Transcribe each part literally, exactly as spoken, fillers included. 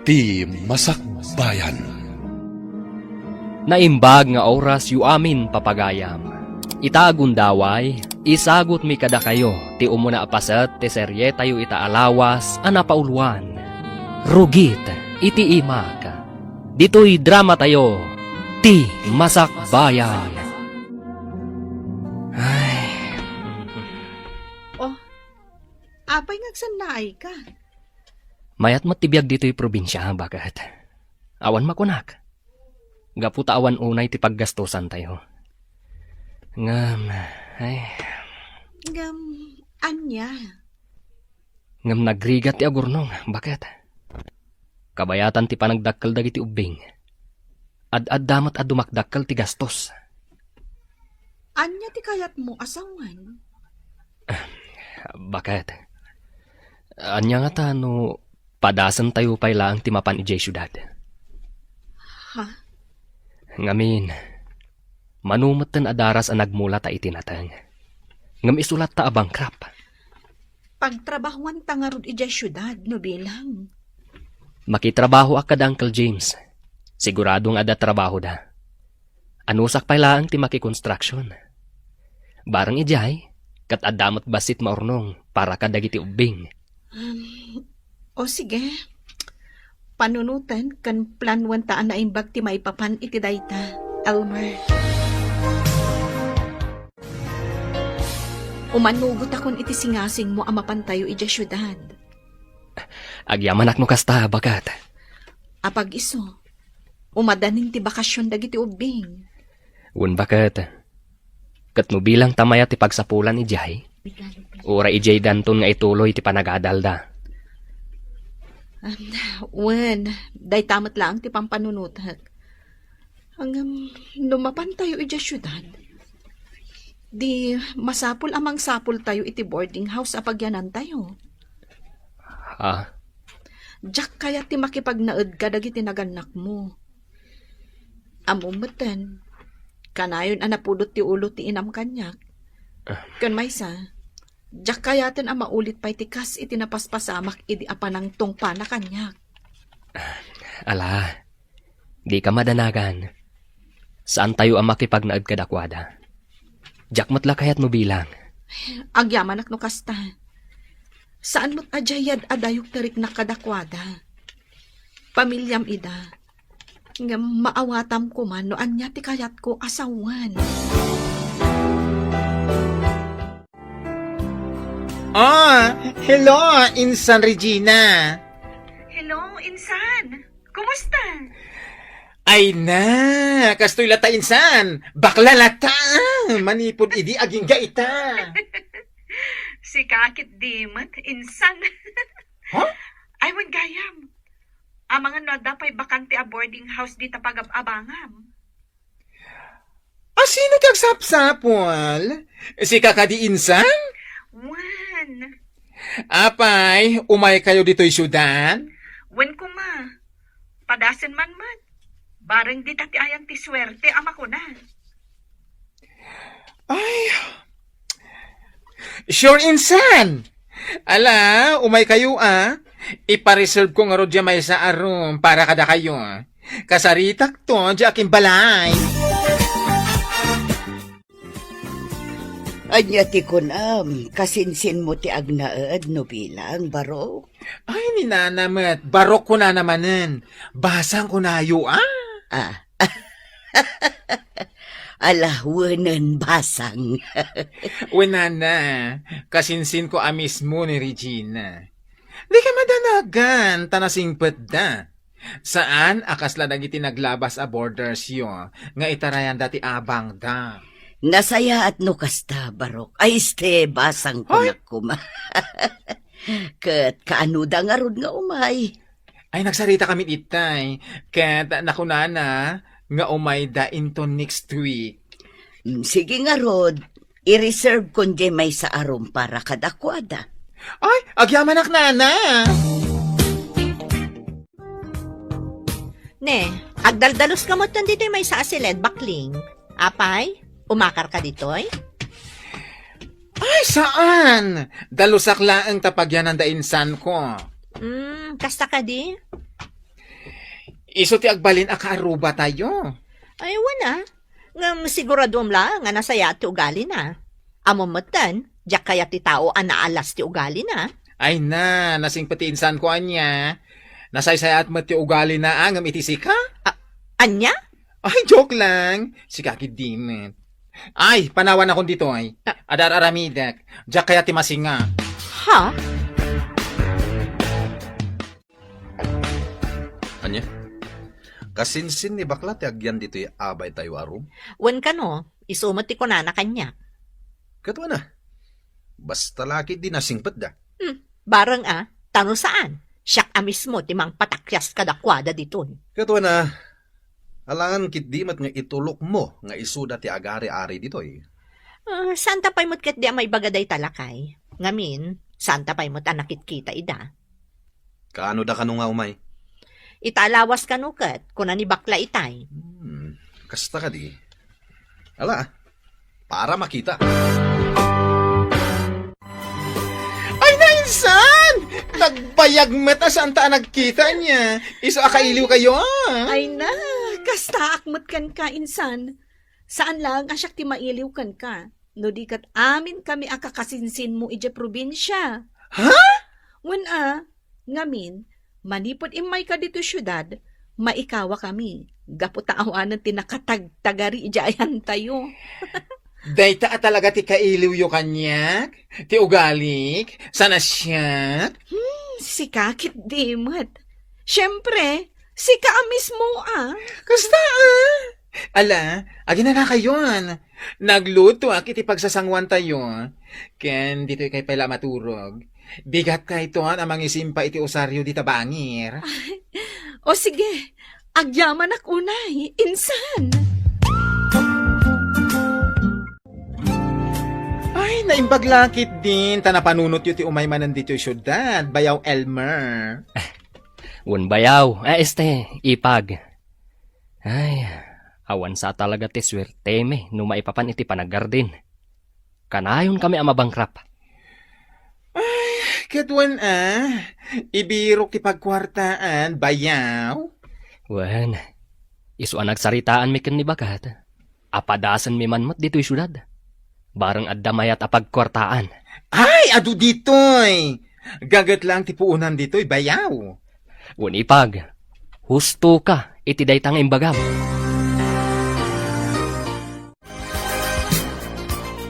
Ti Masakbayan. Naimbag nga orasyo amin, papagayam. Ita a gundaway, isagutmi kadakayo ti umuna a paset ti serietayo ita a lawas a napauloan, Rugit iti Imak. Ditoy dramatayo, Ti Masakbayan. Ay. Oh, apay nga agsannaayka? Mayat met ti biag ditoy probinsia, baket. Awan makunak. Gapu ta awan unay ti paggastosantayo. Ngem, ay. Ngem, ania? Ngem nagrigat ti agurnong, baket. Kabayatan ti panagdakkel dagiti ubbing. Ad-adda met a dumakdakkel ti gastos. Ania ti kayatmo a sawen? Baket. Ania ngata no padasentayo pay laeng ti mapan idiay siudad? Ha? Ngamin, mano metten a daras a nagmula ta iti nateng. Ngem isulatta a bankrupt. Pagtrabahuanta ngarud idiay siudad no bilang. Makitrabahoak kada Uncle James. Sigurado nga adda trabahoda. Anusak pay laeng ti makikonstruction. Bareng idiay, ket adda met bassit maurnong para kadagiti ubbing. Um, o sige. Panunoten ken planoenta a naimbag ti maipapan iti dayta, Elmer. Umanugotakon iti singasingmo a mapantayo idiay siudad. Agyamanak no kasta, baket. Apag-isu, umadanin ti bakasion dagiti ubbing. Wen, baket. Ket no bilang ta mayat ti pagsapulan idiay, uray idiay danton nga ituloy ti panagadalda. Um, wen, dayta met laeng ti pampanunotek. Ngem, no mapantayo idiay siudad, di masapul a mangsapultayo iti boarding house a pagyanantayo. Ha? Diak kayat ti makipagnaed kadagiti nagannakmo. Ammom metten, kanayon a napudot ti ulo ti inam kaniak. Ah. Ken maysa, diak kayaten a maulit pay ti kas iti napaspasamak idi a panangtungpana kaniak. Ala, dika madanagan. Saantayo a makipagnaed kadakuada. Diak met la kayat no bilang. Agyamanak no kasta. Saan met a diay yad-adayok ti riknak kadakuada. Pamiliam ida. Ngem maawatam koma no ania ti kayatko a sawen. Ah, hello, Insan Regina. Hello, Insan. Kumusta? Ay na, kastoy lata, Insan. Bakla lata. Manipud idi agingga ita. Sika ket di met, Insan. Ha? Ay, wen gayam. Amangan no adda pay bakante a boarding house dita pagab-abangam. A sino ti agsapsapul? Sika kadi, Insan? Wen. Apay, umaykayo ditoy siudad? Wen koma. Padasen man met. Bareng dita ti ayan ti suerte a makuna. Ay. Sure, Insan. Ala, umaykayo, a. Ipa-reserve ko ngarud diay maysa a room para kadakayo. Kasaritakto diay akimbalay. Ania ti kunam, kasinsinmo ti agnaed no bilang, barok? Ay, ni nana met, barok kunana manen. Basang kunayo, a. Ah. Ala, wenen, basang. Wen, nana, kasinsinko a mismo ni Regina. Dika madanagan, ta nasingpetda. Saan a kasla dagiti naglabas a boardersyo nga itarayanda ti abangda. Nasayaat no kasta, barok. Ay, este, basang kunak koma. Ket kaanoda ngarud nga umay? Ay, nagsarita kami itay. Ket nakunana nga umayda into next week. Mm, sige ngarud, i-reserve kon diay maysa a room para kadakuada. Ay, agyamanak, nana! Ne, agdaldalos ka met ditoy maysa a siled, bakling. Apay, umakar ka ditoy? Ay, saan! Dalusak laeng ta pagyanan da insanko. Hmm, kasta kadi? Isu ti agbalin a kaarrubatayo. Ay, wen a. Ngem siguraduam laeng a nasayaat ti ugalina. Ammom metten, diak kayat ti tao a naalas ti ugalina. Ay na, nasingpet ti insanko ania. Nasaysayaat met ti ugalina, a, ngem iti sika? A-, ania? Ay, joke lang. Sika ketdi met. Ay, panawanakon ditoy. Ah. Adda ar-aramidek. Diak kayat ti masinga. Ha? Ania? Kasinsin ni bakla ti agyan ditoy abaytayo a room? Wen kano, isu met ti kunana kaniak. Ket wen a, basta la ketdi nasingpetda. Hmm, bareng a, ta no saan, siak a mismo ti mangpatakyas kadakuada ditoy. Ket wen a, alangan ketdi met nga itulokmo nga isuda ti agari-ari ditoy. Ah, saanta pay met ketdi a maibaga dayta, lakay. Ngamin, saanta pay met a nakitkita ida. Kaano da kano nga umay? Ita a lawas kano ket, kuna ni bakla itay. Hmm, kasta kadi. Ala, para makita. Ay, na, insan! Nagbayag met a saanta a nagkita ania. Isu a kailiwkayo, a. Ay na, kastaak met kenka, insan. Saan laeng a siak ti mailiw kenka, no di ket aminkami a kakasinsinmo idiay probinsia. Ha? Wen a, ngamin, manipud immayka ditoy siudad, maikawakami, gapu ta awanen ti nakatagtagari idiay ayantayo. Dayta a talaga ti kailiwyo kaniak, ti ugalik, saan a siak? Hmm, sika ketdi met. Siempre, sika a mismo a. Kasta a. Ala, aginanakayon. Naglutoak iti pagsasanguantayo. Ken ditoykay pay la maturog. Bigatkayton a mangisimpa iti usario dita bangir. O sige, agyamanak unay, insan. Ay, naimbag la ketdin ta napanunotyo ti umay manen ditoy siudad, Bayaw Elmer. Wen, Bayaw, a, este, Ipag. Ay, awan sa talaga ti suertemi no maipapan iti panagardin. Kanayonkami a mabankrupt. Ay, ket wen a, ibirok ti pagkuartaan, Bayaw. Wen, isu a nagsaritaanmi ken ni Bakat. Apadasenmi man met ditoy siudad. Bareng adda mayat a pagkuartaan. Ay, adu ditoy! Gaget laeng ti puonan ditoy, Bayaw. Wen, Ipag, husto ka iti dayta nga imbagam.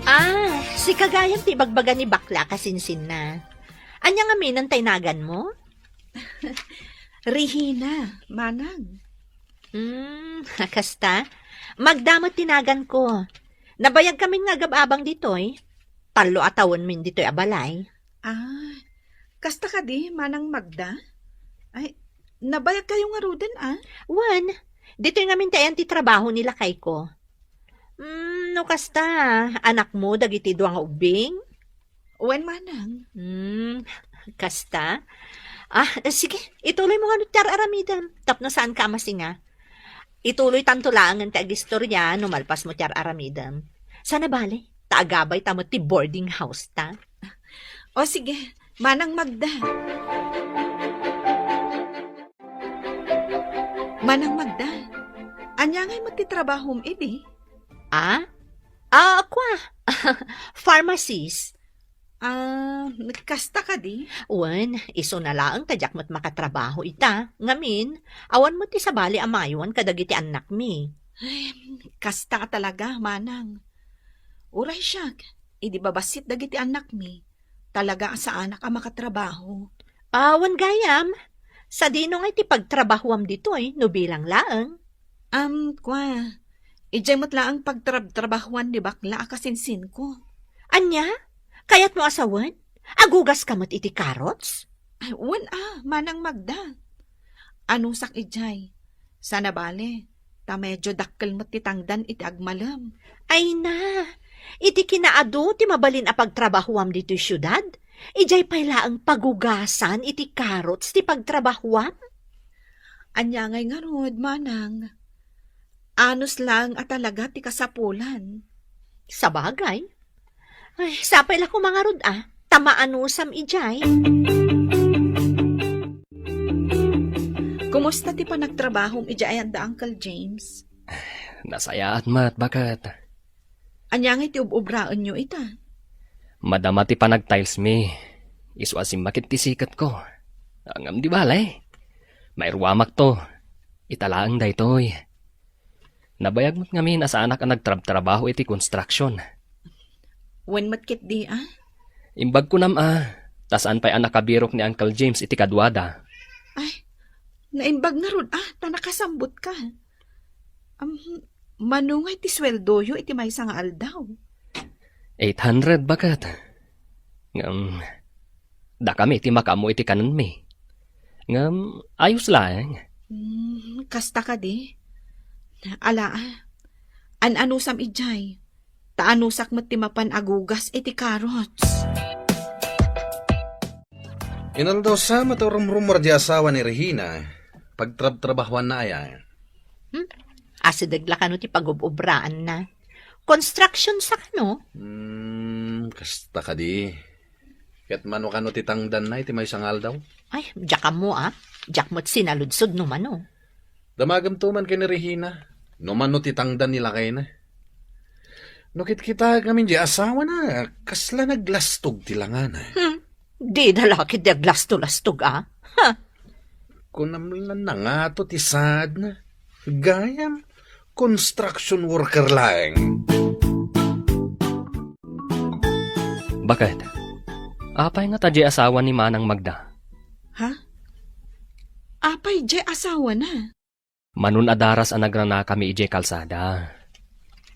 Ah, sika gayam ti ibagbaga ni bakla a kasinsinna. Ania ngamin tay naganmo? Rihina, manang. Hmm, kasta? Magda met ti naganko. Nabayagkamin nga agab-abang ditoy. Tallo a tawenmin ditoy a balay. Ah, kasta kadi, Manang Magda? Ay, nabayagkayo ngaruden, a? Wen, ditoy ngamin ti ayan ti trabaho ni lakayko. Hmm, no kasta, anakmo dagiti dua nga ubbing? Wen, manang. Hmm, kasta? Ah, sige, ituloymo ngano ti ar-aramidem tapno saanka a masinga. Ituloytanto laengen ti agistoria no malpasmo ti ar-aramidem. Saan a bale, ta agabayta met ti boarding house ta. O sige, Manang Magda. Manang Magda, ania ngay met ti trabahom idi? Ah? Ah, kua? Pharmacist. Ah, kasta kadi? Wen, isuna laeng ta diak met makatrabaho ita. Ngamin, awan met ti sabali a maywan kadagiti annakmi. Ay, kasta a talaga, manang. Uray siak, idi babassit dagiti annakmi, talaga a saanak a makatrabaho. Awan gayam, sadino ngay ti pagtrabahoam ditoy no bilang laeng? Am, kua, idiay met laeng pagtrab-trabahoan ni bakla a kasinsinko. Ania? Kayatmo a sawen? Agugaska met iti carrots? Ay, wen a, Manang Magda. Anusak idiay. Saan a bale, ta medio dakkel met ti tangdan iti agmalem. Ay na, iti kinaadu ti mabalin a pagtrabahoam ditoy siudad, idiay pay laeng pagugasan iti carrots ti pagtrabahoam? Ania ngay ngarud, manang? Anus laeng a talaga ti kasapulan. Sabagay. Ay, sapay la koma ngarud a, ta maanusam idiay. Kumusta ti panagtrabahom idiay adda Uncle James? Nasayaat met, baket. Ania ngay ti ub-ubraenyo ita? Madama ti panag-tiles mi. Isu a simmakit ti siketko. Ngem di bale. Mairuamakto. Ita laeng daytoy. Nabayag met ngamin a saanak a nagtrabtrabaho iti construction. Wen met ketdi, a? Imbag kunam a, ta saan pay a nakabirok ni Uncle James iti kaduada. Ay, naimbag ngarud a, ta nakasambutka. Am, mano ngay ti sueldoyo iti maysa nga aldaw? Eight hundred, baket. Ngem, dakami ti makaammo iti kanenmi. Ngem, ayos laeng. Hmm, kasta kadi? Ala, a. An-anusam idiay. Ta anusak met ti mapan agugas iti carrots. Inaldaw sa met a rumrumuar di asawa ni Regina, pagtrabtrabahuanna aya. Hmm? Asideg la kano ti pagub-ubraanna. Construction sa kano? Hmm, kasta kadi. Ket mano kano ti tangdanna iti maysa nga aldaw? Ay, diak ammo a. Diak met sinaludsod no mano. Damagem to man ken ni Regina, no mano ti tangdan ni lakayna. No kitkitaek ngamin di asawana, kasla naglastog ti langana. Hmm. Dida la ketdi aglasto-lastog a. Ha? Kunam la nangato ti saadna. Gayam, construction worker laeng. Baket, apay ngata diay asawa ni Manang Magda? Ha? Apay diay asawana? Mano a daras a nagranakami idiay kalsada.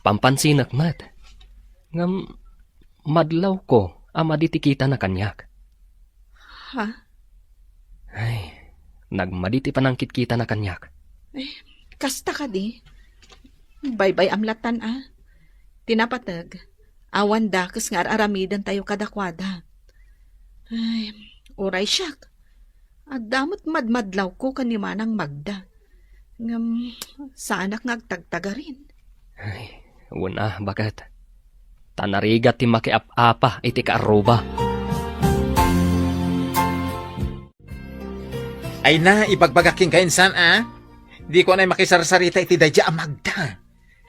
Pampansinek met. Ngem, madlawko a madi ti kitana kaniak. Ha? Ay, nagmadi ti panangkitkitana kaniak. Eh, kasta kadi? Baybay-am latan a. Ti napateg, awan dakes nga ar-aramidentayo kadakuada. Ay, uray siak. Adda met madmadlawko ken ni Manang Magda. Ngem, saanak nga agtagtagarin. Ay, wen a, baket. Ta narigat ti makiap-apa iti kaarruba. Ay na, ibagbagak kenka insan, a? Diko anay makisarsarita iti daydiay a Magda.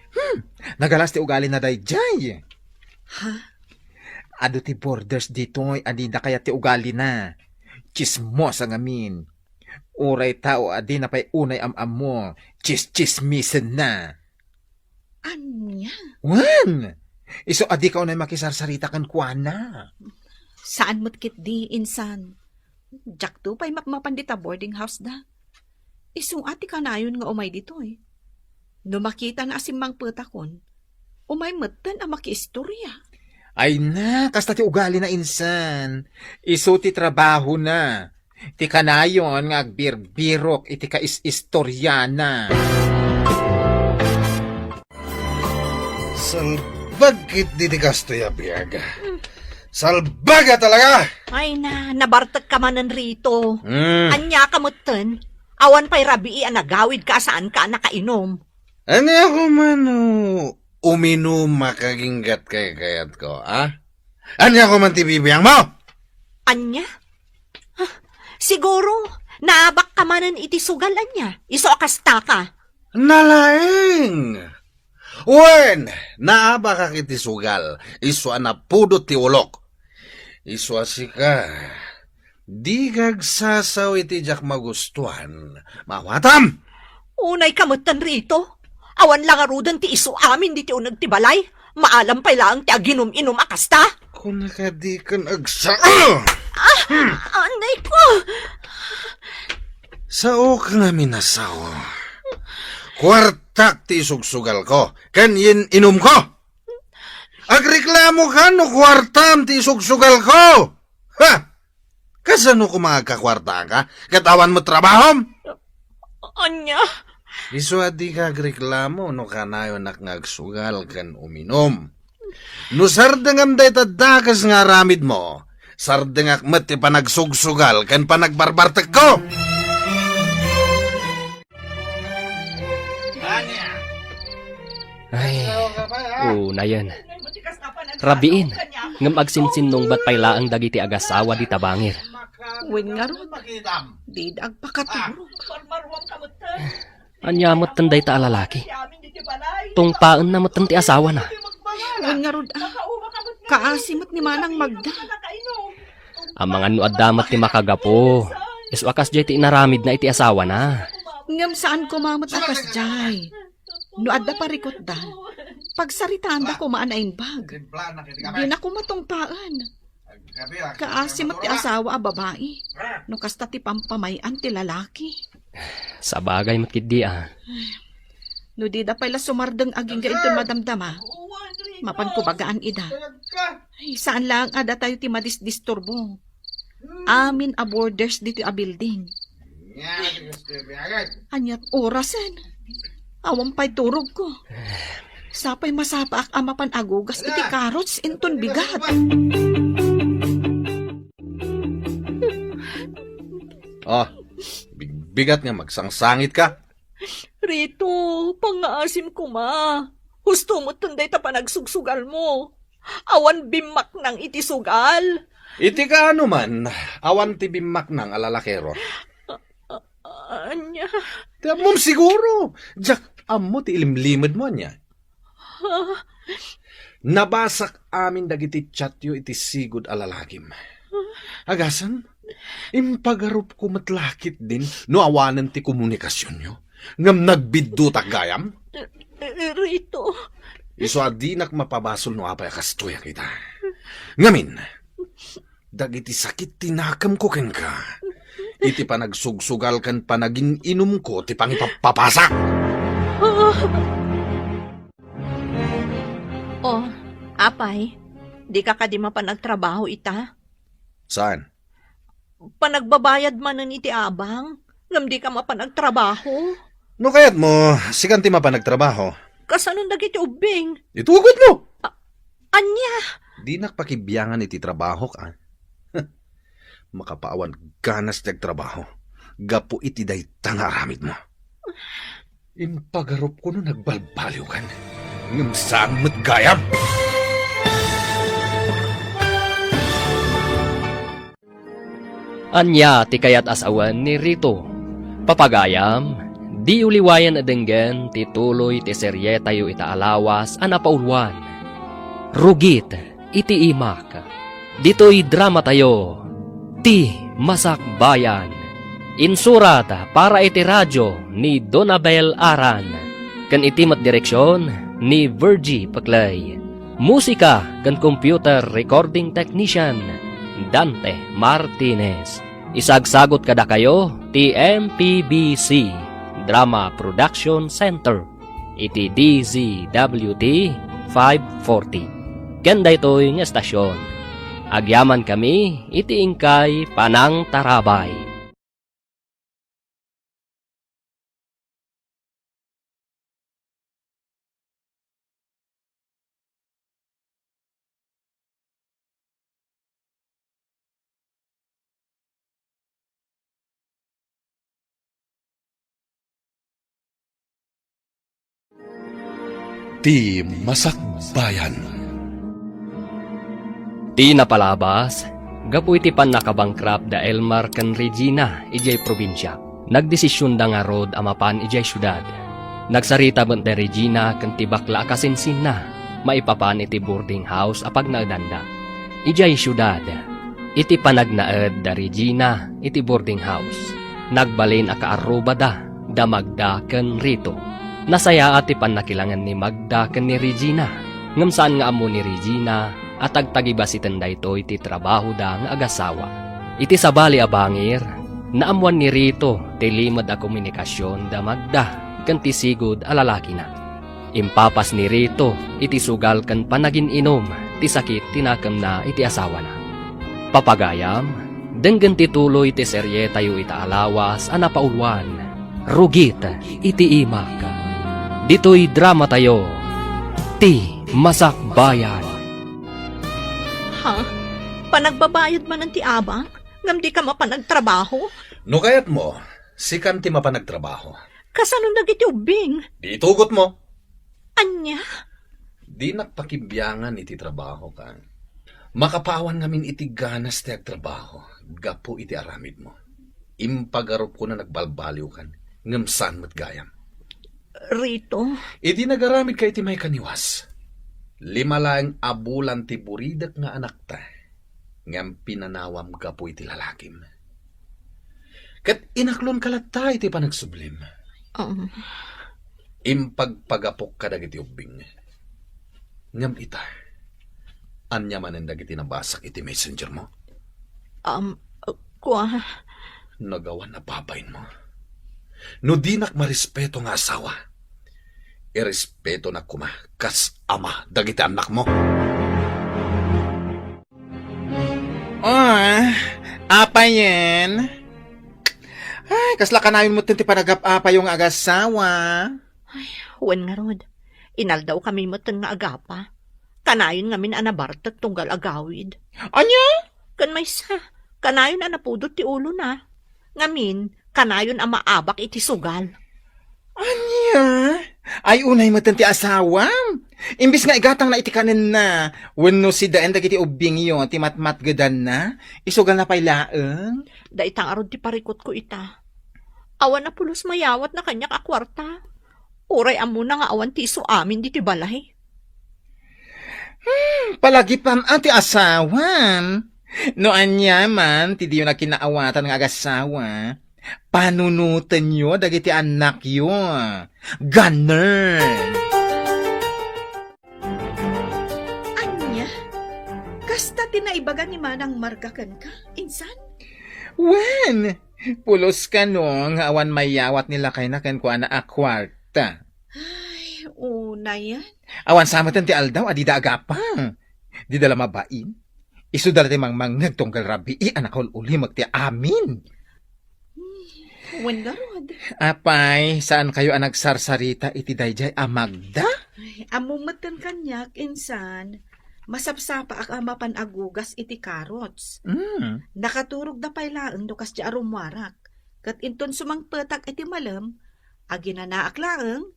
Hmm, nagalas ti ugalina daydiay. Ha? Adu ti borders ditoy a dida kayat ti ugalina. Tsismosa ngamin. Uray tao a dina pay unay am-ammo, tsistsismisenna. Ania? Wen! Isu a dika unay makisarsarita kenkuana. Saan met ketdi, insan. Diakto pay mapmapan dita boarding house da. Isu a ti kanayon nga umay ditoy. No makitana a simmangpetakon, umay metten a makiistorya. Ay na, kasta ti ugalina insan. Isu ti trabahona. Ti kanayon nga agbirbirok iti kais-istoriana. Salbag ketdi ti kastoy a biag. Salbag a talaga! Ay na, nabartekka manen rito. Mm. Ania ka metten? Awan pay rabii a nagawidka a saanka a nakainom. Ania ko man no uminum a kaginggat kaykayatko, a? Ania ko man ti bibiangmo? Ania? Ah, siguro, naabakka manen iti sugal ania? Isu a kastaka. Nalaeng! Wen, naabakak iti sugal, isu a napudot ti ulok. Isu a sika, dika agsasao iti diak magustuan. Maawatam! Unayka metten rito. Awan la ngaruden ti isu amin ditoy uneg ti balay. Maalam pay laeng ti aginum-inum a kasta. Kunaka dikan agsao! Ah, anay ko! Saok ngamin a sao. Kuartak ti isugsugalko, ken yen-, inumko. Agreklamoka no kuartam ti isugsugalko. Ha? Kasano koma agkakuartaka, ket awan met trabahom? Ania? Isu a dika agreklamo no kanayonak nga agsugal ken uminum. No sardengam dayta dakes nga aramidmo, sardengak met ti panagsugsugal ken panagbarbartekko. Ay, unayen. Rabiin, ngem agsinsinnungbat pay laeng dagiti agasawa dita bangir. Wen ngarud, dida agpakaturog. Ania metten dayta a lalaki? Tungpaenna metten ti asawana. Wen ngarud, ah, kaasi met ni Manang Magda. Amangan no adda met ti makagapu, isu a kasdiay ti inaramidna iti asawana. Ngem saan koma met a kasdiay. No adda parikutda, pagsaritaanda koma a naimbag. Dina koma tungpaen. Kaasi met ti asawa a babai, no kasta ti pampamay-an ti lalaki. Sabagay met ketdi, a. No dida pay la sumardeng agingga inton madamdama, mapanko bagaan ida. Ay, saan laeng a datayo ti madisdisturbo. Amin a boarders ditoy a building. Aniat orasen? Awan pay turogko. Sapay masapaak a mapan agugas iti carrots inton bigat. Ah, bigbigat nga magsangsangitka. Rito, pangngaasim koma. Husto metten dayta panagsugsugalmo. Awan bimmaknang iti sugal. Iti kaano man, awan ti bimmaknang a lalakero. A-, a-, ania? Ti ammom siguro. Diak ammo ti ilimlimedmo, ania? Ha? Nabasak amin dagiti chatyo iti sigud a lalakim. Agasem, impagarupko met la ketdin no awanen ti komunikasionyo. Ngem nagbiddutak gayam? Eh, eh, Rito. Isu a dinak mapabasol no apay a kastoyak ita. Ngamin, dagiti sakit ti nakemko kenka, iti panagsugsugal ken panagin-inumko ti pangipappapasak. Ah. Oh, apay, dika kadi mapan agtrabaho ita? Saan? Panagbabayad manen iti abang, ngem dika mapan agtrabaho? No kayatmo, sikan ti mapan agtrabaho. Kasanon dagiti ubbing? Itugotmo! A-, ania? Dinak pakibiangan iti trabahok, a. Makapaawan ganas ti agtrabaho gapu iti dayta nga aramidmo. Impagarupko no nagbalbaliwkan, ngem saan met gayam. Ania ti kayat a sawen ni Rito? Papagayam, diyo liwayan a denggen ti tuloy ti serietayo ita a lawas a napauluan, Rugit iti Imak. Ditoy dramatayo, Ti Masakbayan. Insurat para iti radio ni Donabel Aran, ken iti met direksion ni Virgie Peclay. Musika ken computer recording technician, Dante Martinez. Isagsagot kadakayo ti M P B C Drama Production Center iti D Z W T five forty. Ken daytoy nga estasion, agyamankami iti inkay panangtarabay. Ti Masakbayan. Ti napalabas, gapu iti pannakabangkrap da Elmar ken Regina idiay probinsia, nagdesisionda ngarud a mapan idiay siudad. Nagsarita met da Regina ken ti bakla a kasinsinna maipapan iti boarding house a pagnaedanda. Idiay siudad, iti panagnaed da Regina iti boarding house, nagbalin a kaarrubada da Magda ken Rito. Nasayaat ti pannakilangen ni Magda ken ni Regina, ngem saan nga ammo ni Regina a tagtagibasiten daytoy ti trabahoda nga agasawa. Iti sabali a bangir, naammoan ni Rito ti limed a komunikasion da Magda ken ti sigud a lalakina. Impapas ni Rito iti sugal ken panagin-inum ti sakit ti nakemna iti asawana. Papagayam, denggen ti tuloy ti serietayo ita a lawas a napauluan, Rugit iti Imak. Ditoy dramatayo, Ti Masakbayan. Ha? Panagbabayad manen ti abang, ngem dika mapan agtrabaho? No kayatmo, sikan ti mapan agtrabaho. Kasanon dagiti ubbing? Di itugotmo. Ania? Dinak pakibiangan iti trabaho, kan. Makapaawan ngamin iti ganas ti agtrabaho gapu iti aramidmo. Impagarupko no nagbalbaliwkan, ngem saan met gayam. Rito? Idi nagaramidka iti maikaniwas, lima laeng a bulan ti buridek nga anakta, ngem pinanawam gapu iti lalakim. Ket inaklonka latta iti panagsublim. Um. Impagpagapok kadagiti ubbing. Ngem ita, ania manen dagiti nabasak iti messenger mo? Um, kua? Nagawan a babain mo. No dinak marespeto nga asawa, irespetonak koma kas ama dagiti annakmo. Ah, apayen? Ay, kasla kanayon metten ti panagap-apayo nga agasawa. Ay, wen ngarud, inaldawkami metten nga agapa. Kanayon ngamin a nabartek tunggal agawid. Ania? Ken maysa, kanayon a napudot ti ulona. Ngamin, kanayon a maabak iti sugal. Ania? Ay, unay metten ti asawam. Imbes nga igatangna iti kanenna, wenno sidaen dagiti ubbingyo ti matmatgedanna, isugalna pay laeng. Dayta ngarud ti parikutko ita. Awan a pulos mayawatna kaniak a kuarta. Uray ammona nga awan ti isu amin ditoy balay. Hmm, palagipam a ti asawam. No ania man ti diyo nagkinnaawatan nga agasawa, panunotenyo dagiti annakyo. Ganern! Ania? Kasta ti naibaga ni Manang Marga kenka, insan? Wen, pulos kano nga awan mayawat ni lakayna kenkuana a kuarta. Ay, unayen. Awan sa metten ti aldaw a dida agapa. Dida la mabain. Isuda la ti mangmangngeg tunggal rabii a nakaul-ulimek ti amin. Hmm, wen ngarud. Apay, saankayo a nagsarsarita iti daydiay a Magda? Ay, ammom metten kaniak, insan, masapsapaak a mapan agugas iti carrots. Mm. Nakaturogda pay laeng no kasdiay a rummuarak. Ket inton sumangpetak iti malem, aginanaak laeng,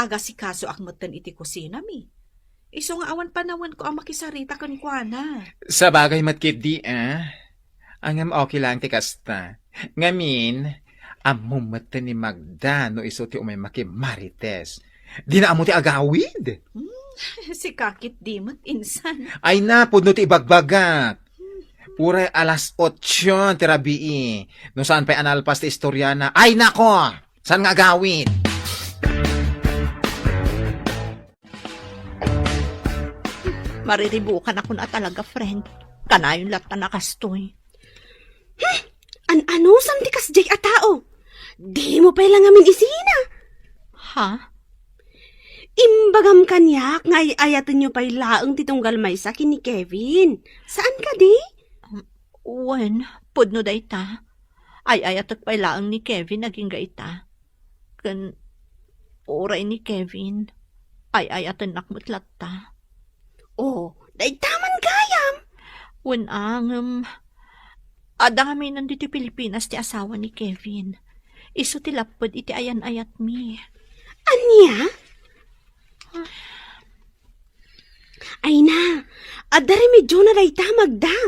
agasikasoak metten iti kusinami. Isu nga awan panawenko a makisarita kenkuana. Sabagay met ketdi, a. Ngem okay laeng ti kasta. Ngamin, ammom metten ni Magda no isu ti umay makimarites. Dina ammo ti agawid. Hmm, sika ketdi met, insan. Ay na, pudno ti ibagbagak. Uray alas otso ti rabii. No saan pay a nalpas ti istoriana. Ay nako! Saan nga agawid? Mariribukanakon a talaga, friend. Kanayon latta a kastoy. Hmm, an-anusan ti kasdiay a tao? Dimo pay la ngamin isina. Ha? Imbagam kaniak nga ay-ayatenyo pay laeng ti tunggal maysa ken ni Kevin. Saan kadi? Um, wen, pudno dayta. Ay-ayatek pay laeng ni Kevin agingga ita. Ken uray ni Kevin, ay-ayatennak met latta. Oh, dayta man gayam. Wen a, ngem, adda ngamin ditoy Pilipinas ti asawa ni Kevin. Isu ti lapped iti ayan-ayatmi. Ania? Ay na, adda remedyona dayta, Magda.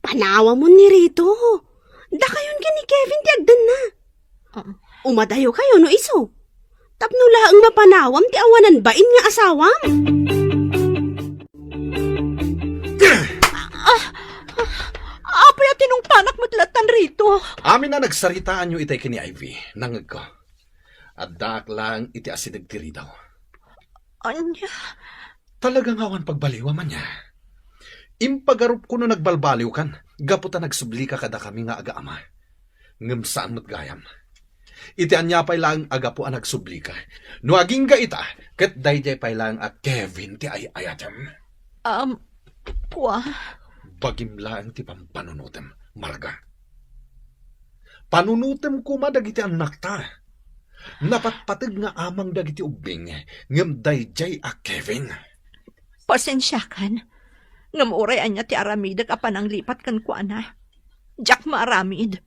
Panawamon ni Rito. Dakayon ken ni Kevin ti agdanna. Ah. Umadayokayo no isu. Tapno laeng mapanawam ti awanan bain nga asawam. Ah, ah, apay a tinungpanak met lattan, Rito? Amin a nagsaritaanyo itay ken ni Ivy, nangngegko. Addaak laeng iti asideg ti ridaw. Ania? Talaga nga awan pagbaliwam, ania? Impagarupko no nagbalbaliwkan, gapu ta nagsublika kadakami nga agaama. Ngem saan met gayam. Iti ania pay laeng a gapu a nagsublika. No agingga ita, ket daydiay pay laeng a Kevin ti ay-ayatem. Um, kua? Bagim laeng ti pampanunotem, Marga. Panunotem koma dagiti annakta. Napatpateg nga amang dagiti ubbing, ngem daydiay a Kevin. Pasensiakan, ngem uray ania ti aramidek a pananglipat kenkuana, diak maaramid.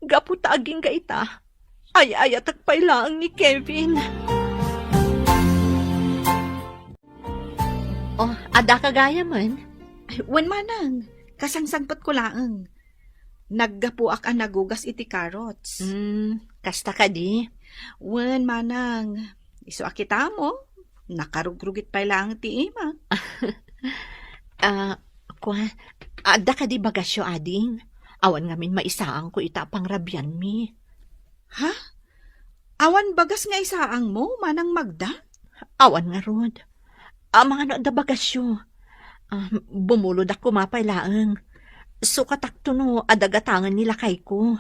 Gapu ta agingga ita, ay-ayatek pay laeng ni Kevin. Oh, adda ka gayamen? Wen manang, kasangsangpetko laeng. Naggapuak a nagugas iti carrots. Hmm, kasta kadi? Wen manang, isu a kitamo, nakarugrugit pay laeng ti imak. Ah, kua, adda kadi bagasyo, ading? Awan ngamin maisaangko ita a pangrabianmi. Ha? Awan bagas nga isaangmo, Manang Magda? Awan ngarud. Amangan no adda bagasyo. Ah, bumulodak koma pay laeng. Sukatakto no adda gatangen ni lakayko.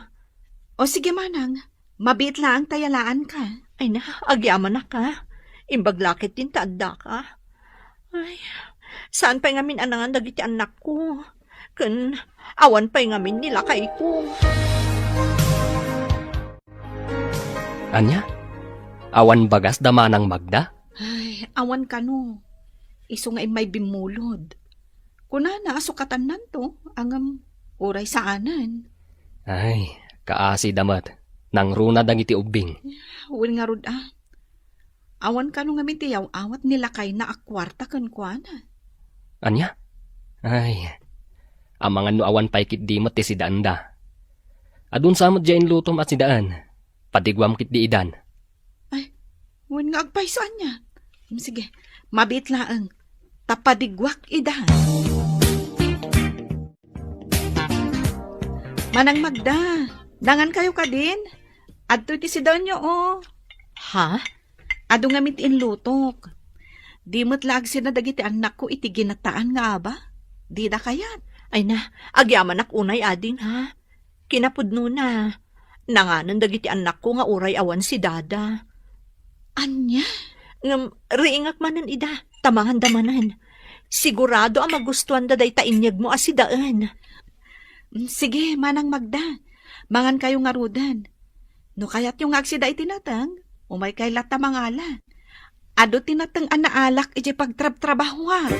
O sige, Manang. Mabiit laeng ta yalaanka. Ay na, agyamanak a. Imbag la ketdin ta addaka. Ay, saan pay ngamin a nangan dagiti annakko? Ken awan pay ngamin ni lakayko. Ania? Awan bagas da Manang Magda? Ay, awan kano. Isu nga immay bimmulod. Kunana a sukatannanto, ngem uray saanen. Ay, kaasi da met. Nangruna dagiti ubbing. Wen ngarud a. Awan kano ngamin ti yaw-awat ni lakayna a kuarta kenkuana. Ania? Ay, amangan no awan pay ketdi met ti sidaenda. Adun sa met diay inlutom a sidaen. Padiguam ketdi idan. Ay, wen nga agpayso ania. Mm, sige, mabiit laeng. Ta padiguak idan. Manang Magda, nangan kayo kadin? Adtoy ti sidaenyo, o. Ha? Adu ngamin ti inlutok. Di met la agsina dagiti annakko iti ginataan nga aba? Dida kayat? Ay na, agyamanak unay, ading, ha? Kinapudnona, nanganen dagiti annakko nga uray awan si Dada. Ania? Ngem riingak manen ida, ta manganda manen. Sigurado a magustuanda dayta inyegmo a sidaen. Mm, sige, Manang Magda. Mangan kayo ngaruden. No kayatyo nga agsida iti nateng, umay kay latta mangala. Adu ti nateng a naalak iti pagtrabtrabahoak.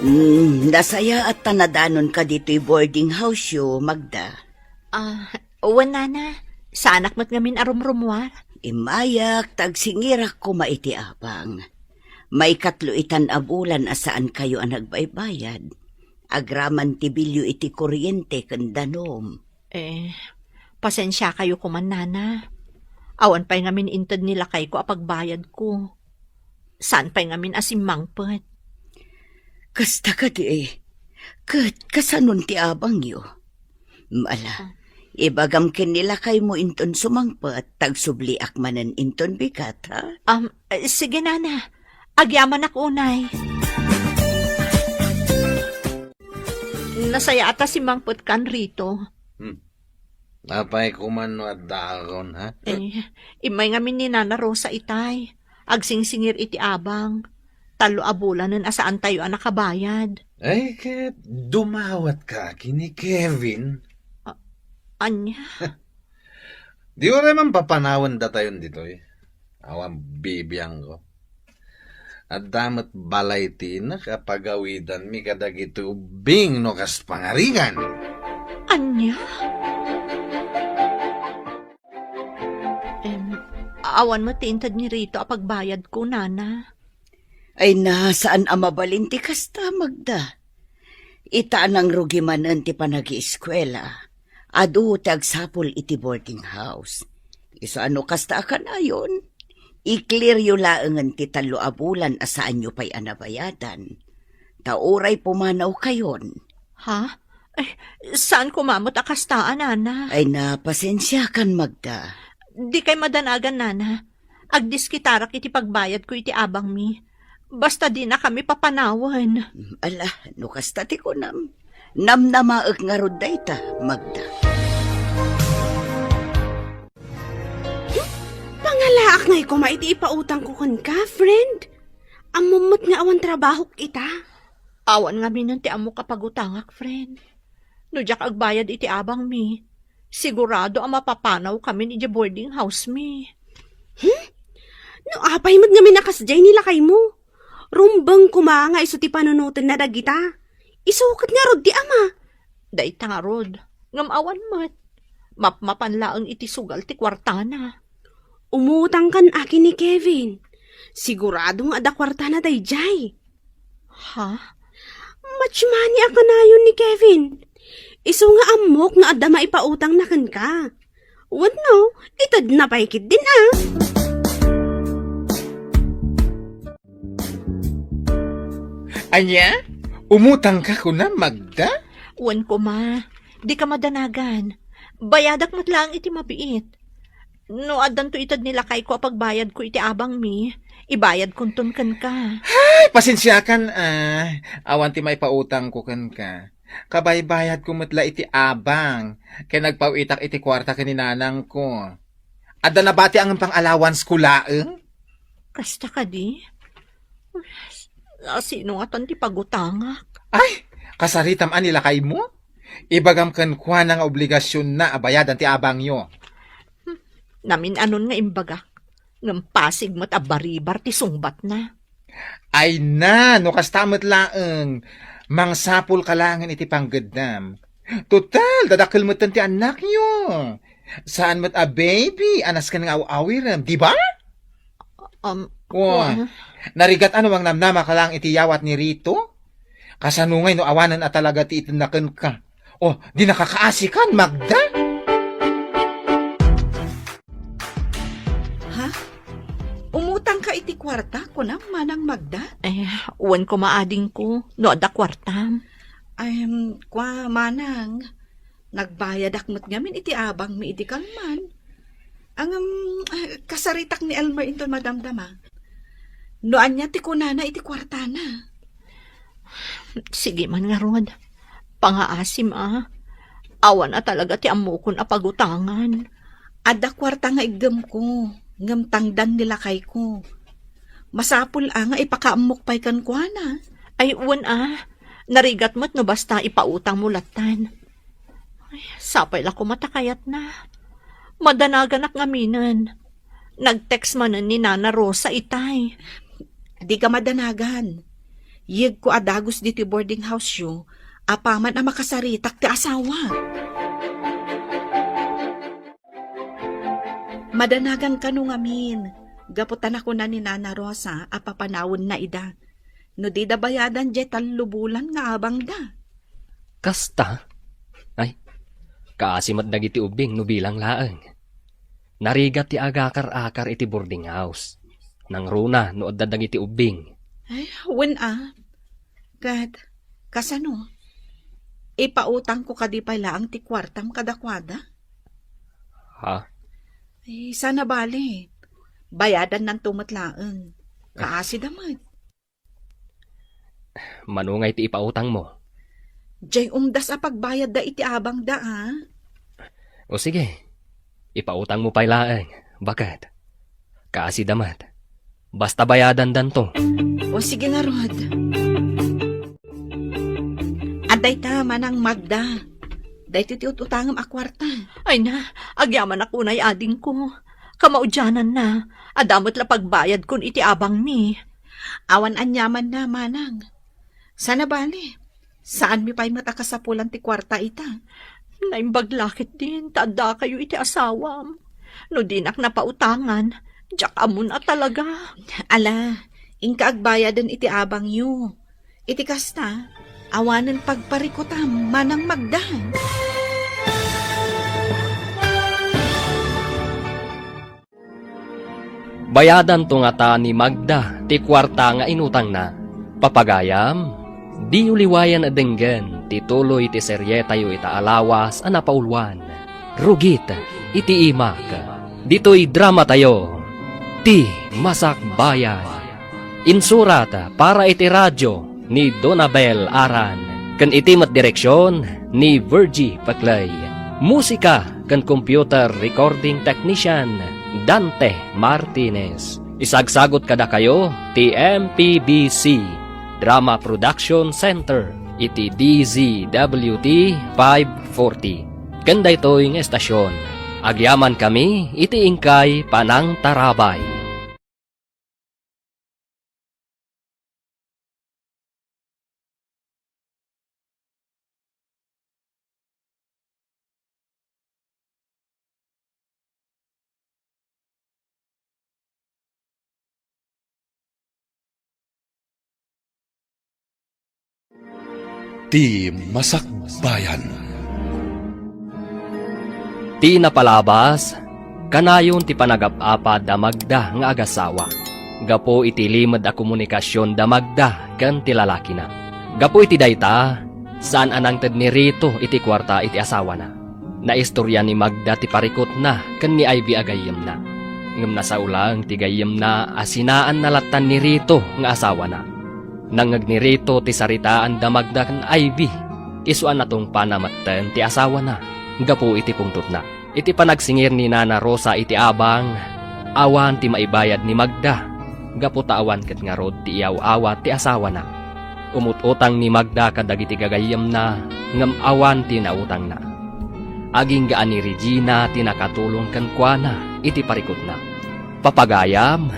Mm, nasayaat ta nadanonka ditoy boarding house-yo, Magda. Ah, wen, nana. Saanak met ngamin a rumrumuar. Immayak, ta agsingirak koma iti abang. Maikatlo itan a bulan a saankayo a nagbaybayad. Agraman ti bilyo iti kuryente ken danum. Eh, pasensiakayo koman, nana. Awan pay ngamin inted ni lakayko a pagbayadko. Saan pay ngamin a simmangpet. Kasta kadi, ket kasanon ti abangyo? Ala, ah, ibagam ken ni lakaymo inton sumangpet, ta agsubliak manen inton bigat, ha? Um, eh, sige, nana. Agyamanak unay. Nasayaat a simmangpetkan, Rito. Hmm. Apay koman no adda agon, ha? Eh, immay ngamin ni Nana Rosa itay. Agsingsingir iti abang. Tallo a bulanen a saantayo a nakabayad. Ay, ket dumawatka ken ni Kevin. A-, ania? Di uray man papanawen datayon ditoy. Awan bibiangko. Adda met balay ti inak a pagawidanmi kadagiti ubbing no kas pangarigan. Ania? Em, awan met ti inted ni Rito a pagbayadko, nana. Ay na, saan a mabalin ti kasta, Magda. Ita a nangrugi manen ti panagieskuela, adu ti agsapul iti boarding house. Isu a no kasta a kanayon, i-clearyo laengen ti tallo a bulan a saanyo pay a nabayadan. Ta uray pumanawkayon. Ha? Ay, saan koma met a kasta a, nana? Ay na, pasensiakan, Magda. Dikay madanagan, nana. Agdiskitarak iti pagbayadko iti abangmi. Basta dinakami papanawen. Ala, no kasta ti kunam, namnamaek ngarud dayta, Magda. Pangalaak ngay koma iti ipautangko kenka, friend. Ammom met nga awan trabahok ita. Awan ngaminen ti ammok a pagutangak, friend. No diak agbayad iti abangmi, sigurado a mapapanawkamin idiay boarding house mi. Hmm? No apay met ngamin a kasdiay ni lakaymo? Rumbeng koma nga isu ti panunotenna dagita. Isu ket ngarud ti ama. Dayta ngarud, ngem awan met. Mapmapan laeng iti sugal ti kuartana. Umutangkan a ken ni Kevin. Sigurado nga adda kuartana daydiay. Ha? Much money a kanayon ni Kevin. Isu nga ammok nga adda maipautangna kenka. Wenno, itedna pay ketdin a. Ania? Umutangka kunam, Magda? Wen koma. Dika madanagan. Bayadak met laeng iti mabiit. No addanto ited ni lakayko a pagbayadko iti abangmi, ibayadkonton kenka. Ay, pasensiakan a. Awan ti maipautangko kenka. Kabaybayadko met la iti abang, ken nagpaw-itak iti kuarta ken ni nanangko. Adda nabati a ngem pang-allowancesko laeng? Kasta kadi? Nasino ngatan ti pagutangak? Ay, kasaritam a ni lakaymo? Ibagam kenkuana nga obligasionna a bayadan ti abangyo. Hmm, namin-anon nga imbagak, ngem pasig met a baribar ti sungbatna. Ay na, no kasta met laeng, mangsapulka laengen iti panggeddam. Total, dadakkel metten ti annakyo. Saan met a baby a nasken nga aw-awirem, di ba? Um, Wa, wa. Narigat a no mangnamnamaka laeng iti yawat ni Rito? Kasano ngay no awanen a talaga ti itedna kenka? O, di nakakaasikan, Magda? Ha? Umutangka iti kuarta, kunam, Manang Magda? Eh, wen koma adingko, no adda kuartam. Em, kua, Manang, nagbayadak met ngamin iti abangmi idi kalman. Ngem, ah, kasaritak ni Elmer inton madamdama. No ania ti kunana iti kuartana? Sige man ngarud. Pangaasim a. Awan a talaga ti ammokon a pagutangan. Adda kuarta nga iggemko, ngem tangdan ni lakayko. Masapul a nga ipakaammok pay kenkuana. Ay, wen a. Narigat met no basta ipautangmo lattan. Ay, sapay la koma ta kayatna. Madanaganak ngaminen. Nag-text manen ni Nana Rosa itay. Dika madanagan. Yegko a dagus ditoy boarding house-yo, apaman a makasaritak ti asawa. Madanagan kano ngamin, gapu ta nakuna ni Nana Rosa a papanawenna ida. No dida bayadan diay tallo bulan nga abangda. Kasta? Ay, kaasi met dagiti ubbing no bilang laeng. Narigat ti agakar-akar iti boarding house. Nangruna no adda dagiti ubbing. Ay, wen a. Ket, kasano? Ipautangko kadi pay laeng ti kuartam kadakuada? Ha? Ay, sana bale. Bayadannanto met laeng. Kaasida met. Mano ngay ti ipautangmo? Diay umdas a pagbayadda iti abangda, a? O sige, ipautangmo pay laeng, baket. Kaasida met. Basta bayadandanto. O sige ngarud. Adda ita, Manang Magda. Daytoy ti ut-utangem a kuarta. Ay na, agyamanak unay adingko. Kamaudiananna, adda met la pagbayadkon iti abangmi. Awan aniamanna, Manang. Sana bale, saanmi pay met a kasapulan ti kuarta ita. Naimbag la ketdin ta addakayo iti asawam. No dinak napautangan, diak ammon a talaga. Ala, inka agbayaden iti abangyo. Iti kasta, awanen pagparikutam, Manang Magda. Bayadanto ngata ni Magda ti kuarta nga inutangna. Papagayam, diyo liwayan a denggen ti tuloy ti serietayo ita a lawas a napauluan, Rugit iti Imak. Ditoy dramatayo, Ti Masakbayan. Insurat para iti radio ni Donabel Aran, ken iti met direksion ni Virgie Paclay. Musika ken computer recording technician, Dante Martinez. Isagsagut kadakayo ti M P B C Drama Production Center iti D Z W T five forty. Ken daytoy nga estasion, agyamankami iti inkay panangtarabay. Ti Masakbayan. Ti napalabas, kanayon ti panagap-apa da Magda nga agasawa, gapu iti limed a komunikasion da Magda ken ti lalakina. Gapu iti dayta, saan a nangted ni Rito iti kuarta iti asawana. Naistorya ni Magda ti parikutna ken ni Ivy a gayyemna. Ngem nasao laeng ti gayyemna a sinaanna lattan ni Rito nga asawana. Nangngeg ni Rito ti saritaan da Magda ken Ivy. Isu a natungpana metten ti asawana gapu iti pungtotna. Iti panagsingir ni Nana Rosa iti abang, awan ti maibayad ni Magda gapu ta awan ket ngarud ti iyaw-awat ti asawana. Umut-utang ni Magda kadagiti gagayyemna, ngem awan ti nautangna. Agingga a ni Regina ti nakatulong kenkuana iti parikutna. Papagayam,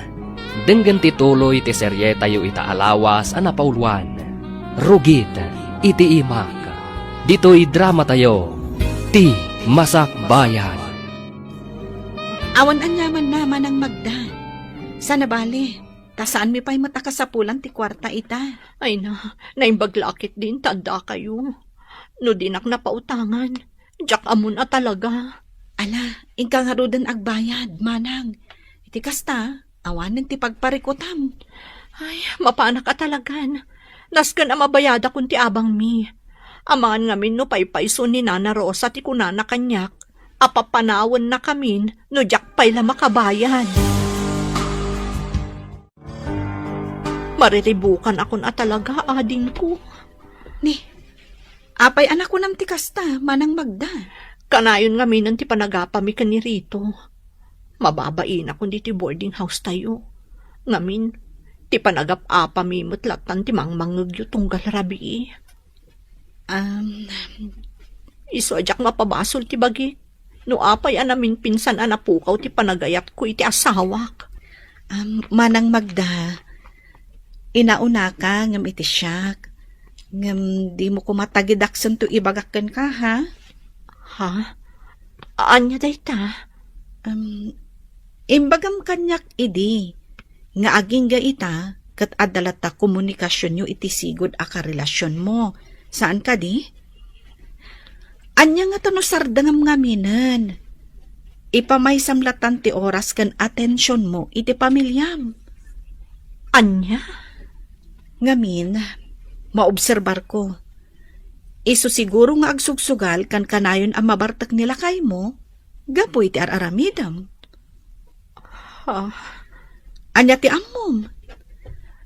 denggen ti tuloy ti serietayo ita a lawas a napauluan, Rugit iti Imak. Ditoy dramatayo, Ti Masakbayan. Awan aniamanna, Manang Magda. Saan a bale, ta saanmi pay met a kasapulan ti kuarta ita. Ay na, naimbag la ketdin ta addakayo. No dinak napautangan, diak ammon a talaga. Ala, inka ngaruden agbayad, Manang. Iti kasta, awanen ti pagparikutam. Ay, mapanak a talagan. Nasken a mabayadakon ti abangmi. Amangan ngamin no paypayso ni Nana Rosa ti kunana kaniak a papanawennakamin no diak pay la makabayad. Mariribukanakon a talaga, adingko. Ni, apay a nakunam ti kasta, Manang Magda? Kanayon ngaminen ti panagapami ken ni Rito. Mababainakon ditoy boarding house tayo. Ngamin, ti panagap-apami met lattan ti mangmangngegyo tunggal rabii. Um, Isu a diak mapabasol ti bagik no apay a namimpinsan a napukaw ti panagayatko iti asawak. Um, Manang Magda, inaunaka ngem iti siak. Ngem dimo koma tagidaksanto ibagak kenka, ha? Ha? Ania dayta? Um, imbagam kaniak idi nga agingga ita ket adda latta komunikasionyo iti sigud a karelasionmo. Saan kadi? Ania ngata no sardengam ngaminen? Ipamaysam lattan ti oras ken atensionmo iti pamiliam. Ania? Ngamin, maobserbarko. Isu siguro nga agsugsugal kankanayon a mabartek ni lakaymo gapu iti ar-aramidem. Ah. Ania ti ammom?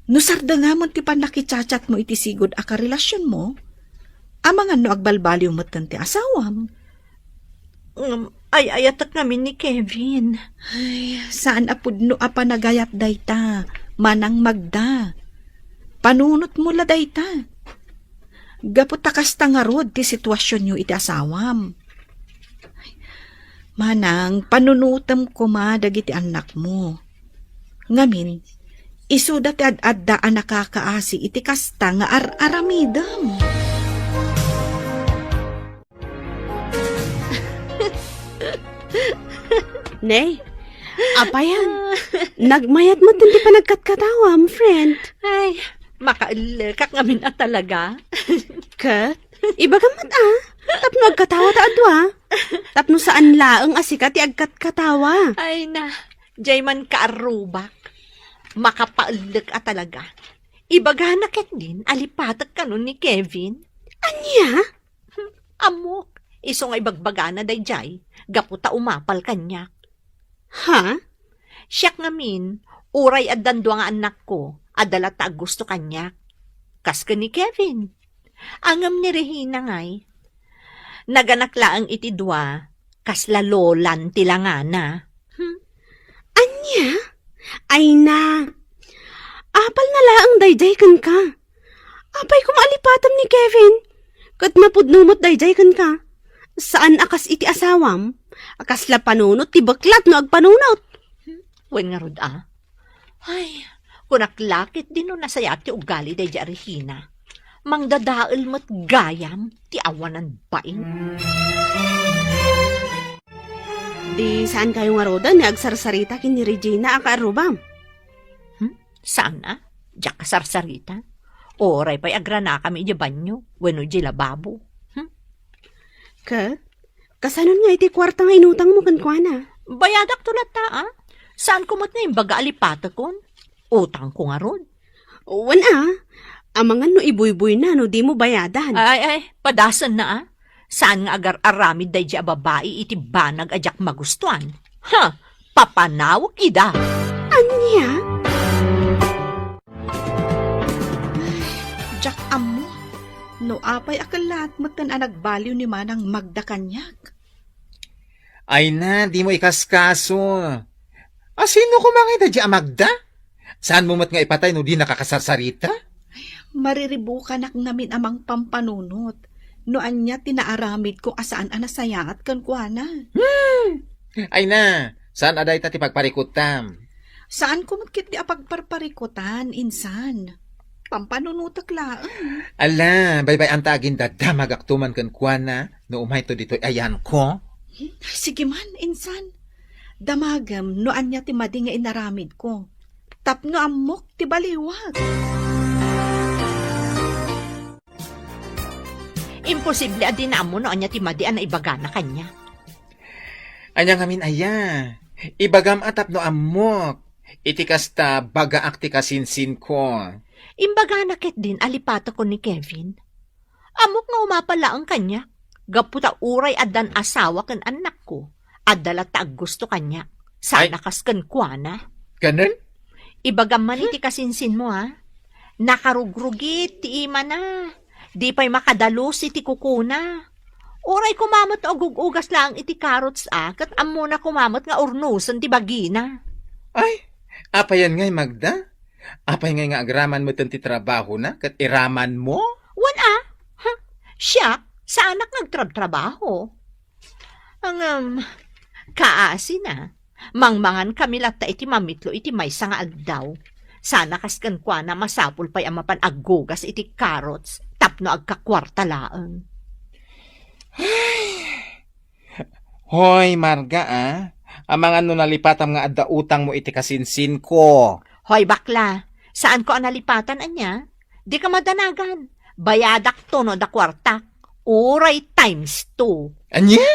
No sardengamon ti pannakichatchatmo iti sigud a karelasionmo, amangan no agbalbaliw metten ti asawam. Ngem ay-ayatek ngamin ni Kevin. Ay, saan a pudno a panagayat dayta, Manang Magda. Panunotmo la dayta. Gapu ta kasta ngarud ti situasionyo iti asawam. Manang, panunotem koma dagiti annakmo. Ngamin, isuda ti ad-adda a nakakaasi iti kasta nga ar-aramidem. Nay, apayan, nagmayat met ti panagkatkatawam, friend. Ay, makaellekak ngamin a talaga. Ket, ibagam met a, tapno agkatawa ta a dua. Tapno saan laeng a sika ti agkatkatawa. Ay na, jay man kaarrubak. Makapaellek a talaga. Ibagana ketdin a lipatek kano ni Kevin. Ania? Ammok, isu nga ibagbagana dayjay, gapu ta umapal kaniak. Ha? Siak ngamin, uray addan dua nga annakko, adda latta a gusto kaniak. Kas ken ni Kevin. Ngem ni Regina ngay, naganak laeng iti dua, kasla lolan ti langana. Hmm? Ania? Ay na. Apalna laeng dayjay kenka. Apay koma a lipatem ni Kevin? Ket napudno met dayjay kenka. Saan a kas iti asawam, a kasla panunot ti beklat no agpanunot. Wen ngarud a? Ay, kunak la ketdin no nasayaat ti ugali daydi a Regina. Mangdadael met gayam ti awanan bain. Di saan kayo ngaruden nga agsarsarita ken ni Regina a kaarrubam? Hmm? Saan a? Diak a sarsarita? Uray pay agranakami idiay banyo wenno idiay lababo. Hmm? Ket, kasanon nga iti kuarta nga inutangmo kenkuana? Bayadakto latta, a? Saanko met nga imbaga a lipatekon? Utangko ngarud. Wen a, amangan no ibuybuyna no dimo bayadan. Ay, ay, padasenna a. Saan nga agar-aramid daydiay a babai iti banag a diak magustuan? Ha! Papanawek ida! Ania? Diak ammo no apay a kellaat metten a nagbaliw ni Manang Magda kaniak. Ay na, dimo ikaskaso. A, sino koma ngay daydiay a Magda? Saanmo met nga ipatay no dinaka kasarsarita? Mariribukanak ngamin a mangpampanunot no ania ti naaramidko a saan a nasayaat kenkuana. Hmm! Ay na, saan a dayta ti pagparikutam? Saanko met ketdi a pagparparikutan, insan. Pampanunotek laeng. Ala, baybay-anta agin dadamagakto man kenkuana no umayto ditoy ayanko. Hmm? Sige man, insan. Damagem no ania ti madi nga inaramidko. Tapno ammok ti baliwak. Imposible a dina ammo no ania ti madi a naibagana kaniak. Ania ngamin aya? Ibagam a tapno ammok. Iti kasta, bagaak ti kasinsinko. Imbagana ketdin a lipatekon ni Kevin. Ammok nga umapal laeng kaniak, gapu ta uray addan asawa ken annakko, adda latta aggusto kaniak. Ay. Sana kas kenkuana. Kanen? Ibagam man iti kasinsinmo, ha? Nakarugrugit ti imana. Di pay makadalus iti kukuna. Uray koma met agug-ugas laeng iti carrots a, ket ammona koma met nga urnosen ti bagina. Ay, apayan ngay, Magda? Apay ngay nga agraman metten ti trabahona ket iramanmo? Wen a? Ha? Siak, saanak nga agtrabtrabaho. Ngem, kaasina, mangmangankami latta iti mamitlo iti maysa nga aldaw. Sana kas kenkuana, masapul pay a mapan aggugas iti carrots tapno agkakuarta laeng. Hoy, Marga, a. Amangan no nalipatam nga adda utangmo iti kasinsinko. Hoy, bakla, saanko a nalipatan, ania? Dika madanagan. Bayadakto no adda kuartak. Uray times two. Ania?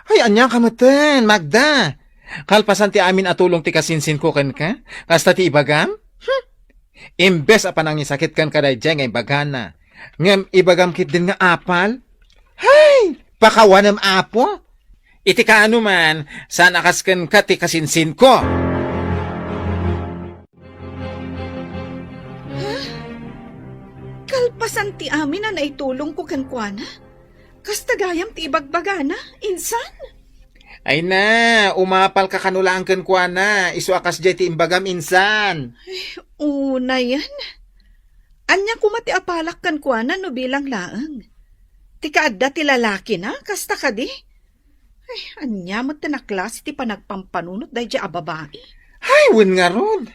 Ay, ania ka metten, Magda? Kalpasan ti amin a tulong ti kasinsinko kenka, kasta ti ibagam? Hmm? Imbes a panangisakit kenka daydiay nga ibagana, ngem ibagam ketdin nga apal? Hay! Pakawanem, Apo! Iti kaano man, saan a kas kenka ti kasinsinko? Ha? Kalpasan ti amin a naitulongko kenkuana? Kasta gayam ti ibagbagana, insan? Ay na, umapalka kano laeng kenkuana, isu a kasdiay ti imbagam, insan. Ay, unayen. Ania koma ti apalak kenkuana no bilang laeng? Ti kaadda ti lalakina, kasta kadi? Ay, ania met ti naklase ti panagpampanunot daydiay a babai? Ay, wen ngarud.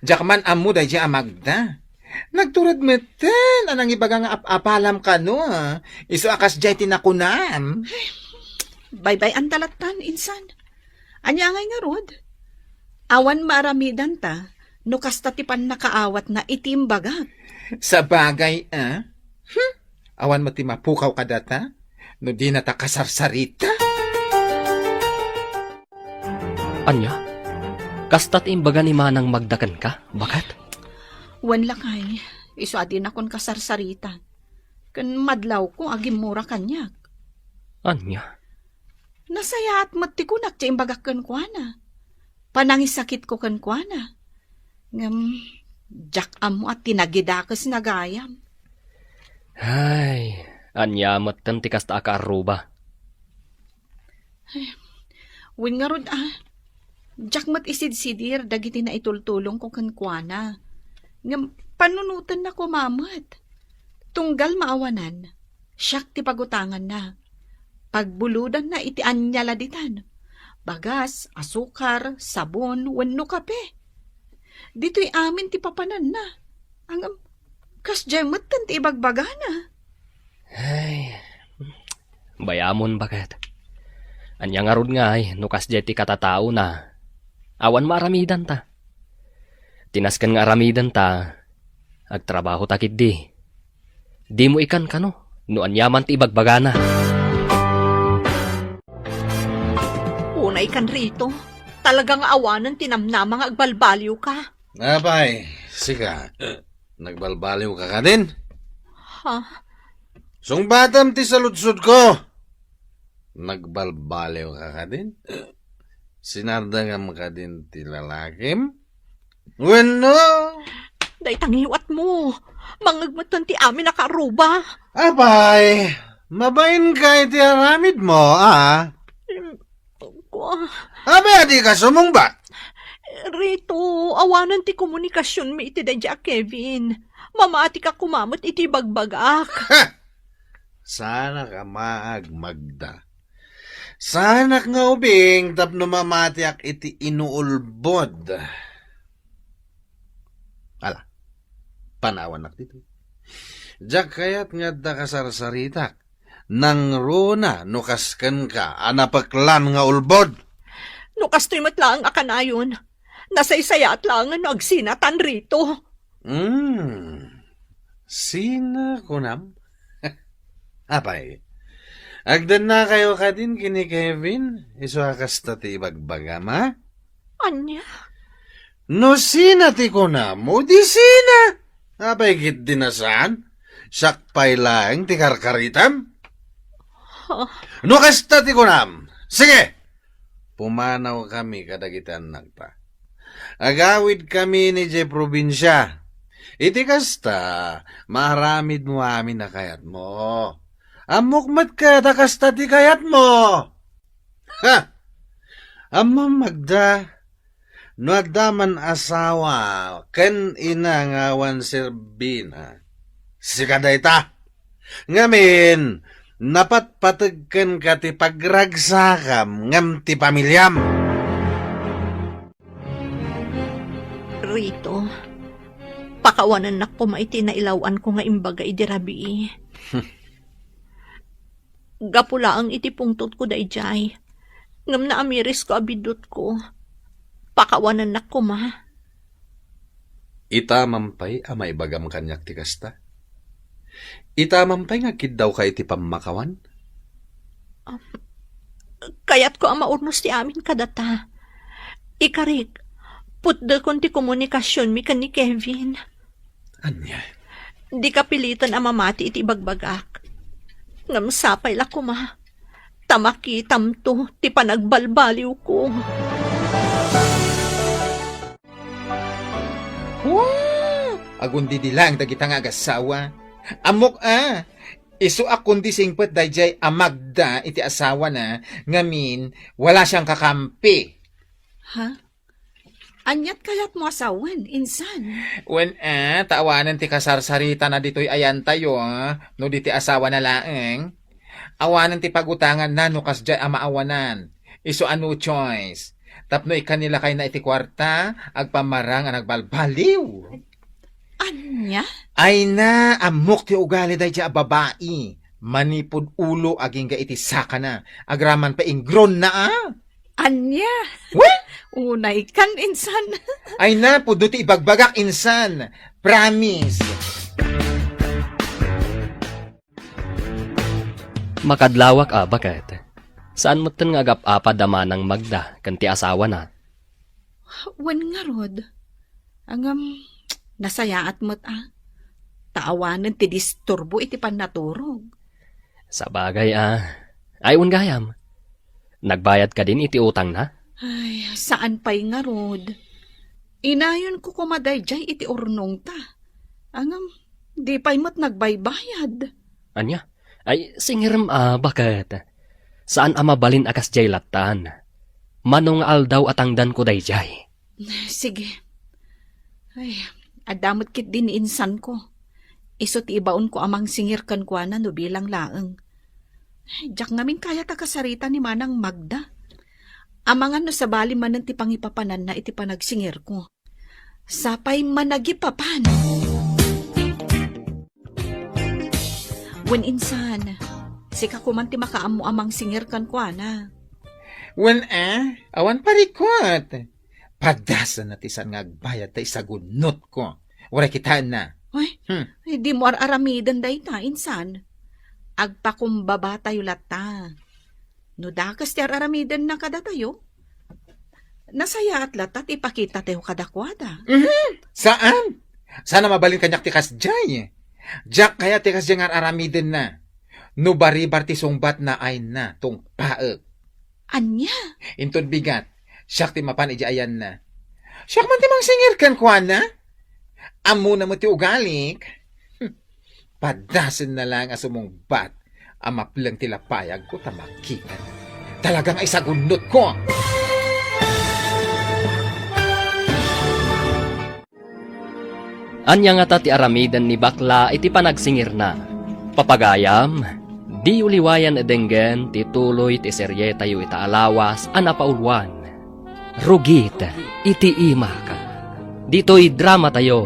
Diak man ammo daydiay a Magda. Nagtured metten a nangibaga nga ap-apalam kano, a. Isu a kasdiay ti nakunam. Baybay-anta lattan, insan. Ania ngay ngarud? Awan maaramidanta no kasta ti pannakaawatna iti imbagak. Sabagay, a? Hmm? Awan met ti mapukaw kadata no dinata kasarsarita? Ania? Kasta ti imbaga ni Manang Magda kenka, baket? Wen lakay, isu a dinakon kasarsarita. Ken madlawko a gimmura kaniak. Ania? Nasayaat met ti kunak ti imbagak kenkuana. Panangisakitko kenkuana. Ngem, diak ammo a tinagidakesna gayam. Ay, ania metten ti kasta a kaarruba? Ay, wen ngarud a, diak met isidsidir dagiti naitultulongko kenkuana. Ngem, panunotenna koma met. Tunggal maawanan, siak ti pagutanganna. Pagbulodanna iti ania la ditan. Bagas, asukar, sabon, wenno kape. Ditoy amin ti papananna. Ngem, kasdiay metten ti ibagbagana. Ay, bayamon, baket. Ania ngarud ngay no kasdiay ti katataona? Awan maaramidanta. Ti nasken nga aramidanta, Agtrabaho ta ketdi. Dimo ikan kano no aniaman ti ibagbagana. Unay kan Rito, talaga nga awanen ti namnama nga agbalbaliw ka. Apay, sika, nagbalbaliw ka kadin? Ha? Sungbatam ti saludsod ko. Nagbalbaliw ka kadin? Sinardengam kadin ti lalakim? Wenno? Dayta ngiwatmo. Mangngegmetten ti amin a karuba. Apay, mabain ka iti aramidmo, a? Em, kua- Apay, adi ka sumungbat? Rito, awanen ti komunikasionmi iti daydi a Kevin. Mamati ka koma met iti ibagbagak. Ha! Saanak a maag, Magda. Saanak nga ubing tapno mamatiak iti inuulbod. Ala, panawannak ditoy. Diak kayat nga adda kasarsaritak. Nangruna no kas kenka a napeklan nga ulbod. No kastoy met laeng a kanayon, nasaysayaat laengen no agsinatan Rito. Hmm. Sina kunam? Apay, agdennakayo kadin ken ni Kevin, isu a kasta ti ibagbagam, a? Ania? No sina ti kunam, o di sina? Apay, ketdi a saan? Siak pay laeng ti karkaritam? Ha? No kasta ti kunam, sige! Pumanawkami kadagiti annakta. Agawidkami idiay probinsia. Iti kasta, maaramidmo amin a kayatmo. Ammok met ket a kasta ti kayatmo. Ha! Ammom, Magda, no adda man asawa ken ina nga awan serbina, sika dayta. Ngamin, napatpateg kenka ti pagragsakam ngem ti pamiliam. Rito, pakawanennak koma iti nailaw-anko nga imbaga idi rabii. Gapu laeng iti pungtotko daydiay, ngem naamirisko a biddutko. Pakawanennak koma. Itamam pay a maibagam kaniak ti kasta? Itamam pay nga agkiddawka iti pammakawan? Am, kayatko a maurnos ti amin kadata. Ikarik, putdekon ti komunikasionmi ken ni Kevin. Ania? Dika piliten a mamati iti ibagbagak. Ngem sapay la koma ta makitamto ti panagbalbaliwko. Wow! Agundidi laeng dagita nga agassawa. Ammok a, isu a kundi singpet daydiay a Magda iti asawana, ngamin, wala sian kakampi. Ha? Aniat kayatmo a sawen, insan? Wen a, ta awanen ti kasarsaritana ditoy ayantayo, a, no di ti asawana laeng. Awanen ti pagutanganna no kasdiay a maawanan. Isu a no choice. Tapno ikkanni lakayna iti kuarta, agpammarang a nagbalbaliw. Ania? Ay na, ammok ti ugali daydiay a babai. Manipud ulo agingga iti sakana. Agraman pay ingronna a. Ania? Wen? Unay kan insan. Ay na, pudno ti ibagbagak insan. Promise. Makadlawak a, baket. Saan metten nga agap-apad a manang Magda ken ti asawana? Wen ngarud. Ngem, nasayaat met a. Ta awanen ti disturbo iti pannaturog. Sabagay a. Ay, wen gayam. Nagbayad kadin iti utangna? Ay, saan pay ngarud. Inayonko koma daydiay iti urnongta. Ngem, di pay met nagbaybayad. Ania? Ay, singirem a, baket. Saan a mabalin a kasdiay lattan. Mano nga aldaw a tangdanko daydiay. Sige. Ay, adda met ketdi ni insanko. Isu ti ibaonko a mangsingir kenkuana no bilang laeng. Ay, diak ngamin kayat a kasarita ni Manang Magda. Amangan no sabali manen ti pangipapananna iti panagsingirko. Sapay managipapan. Wen insan, sika koman ti makaammo a mangsingir kenkuana. Wen a, awan parikut. Padasenna ti saan nga agbayad ta isagunnotko. Uray kitaenna. Uy, Hmm. Ay, dimo ar-aramiden dayta, insan. Agpakumbabatayo latta. No dakes ti ar-aramidenna kadatayo, nasayaat latta ti ipakitatayo kadakuada. Mhm. Saan? Saan a mabalin kaniak ti kasdiay? Diak kayat ti kasdiay nga ar-aramidenna. No baribar ti sungbatna, ayna, tungpaek. Ania? Inton bigat, siak ti mapan idiay ayanna. Siak man ti mangsingir kenkuana. Ammona met ti ugalik. Hmm. Padasenna laeng a sumungbat a mapleng ti lapayagko ta makita. Talaga nga isagunnotko! Ania ngata ti aramiden ni Bakla iti panagsingirna? Papagayam, diyo liwayan a denggen ti tuloy ti serietayo ita a lawas a napauluan, Rugit iti Imak. Ditoy dramatayo,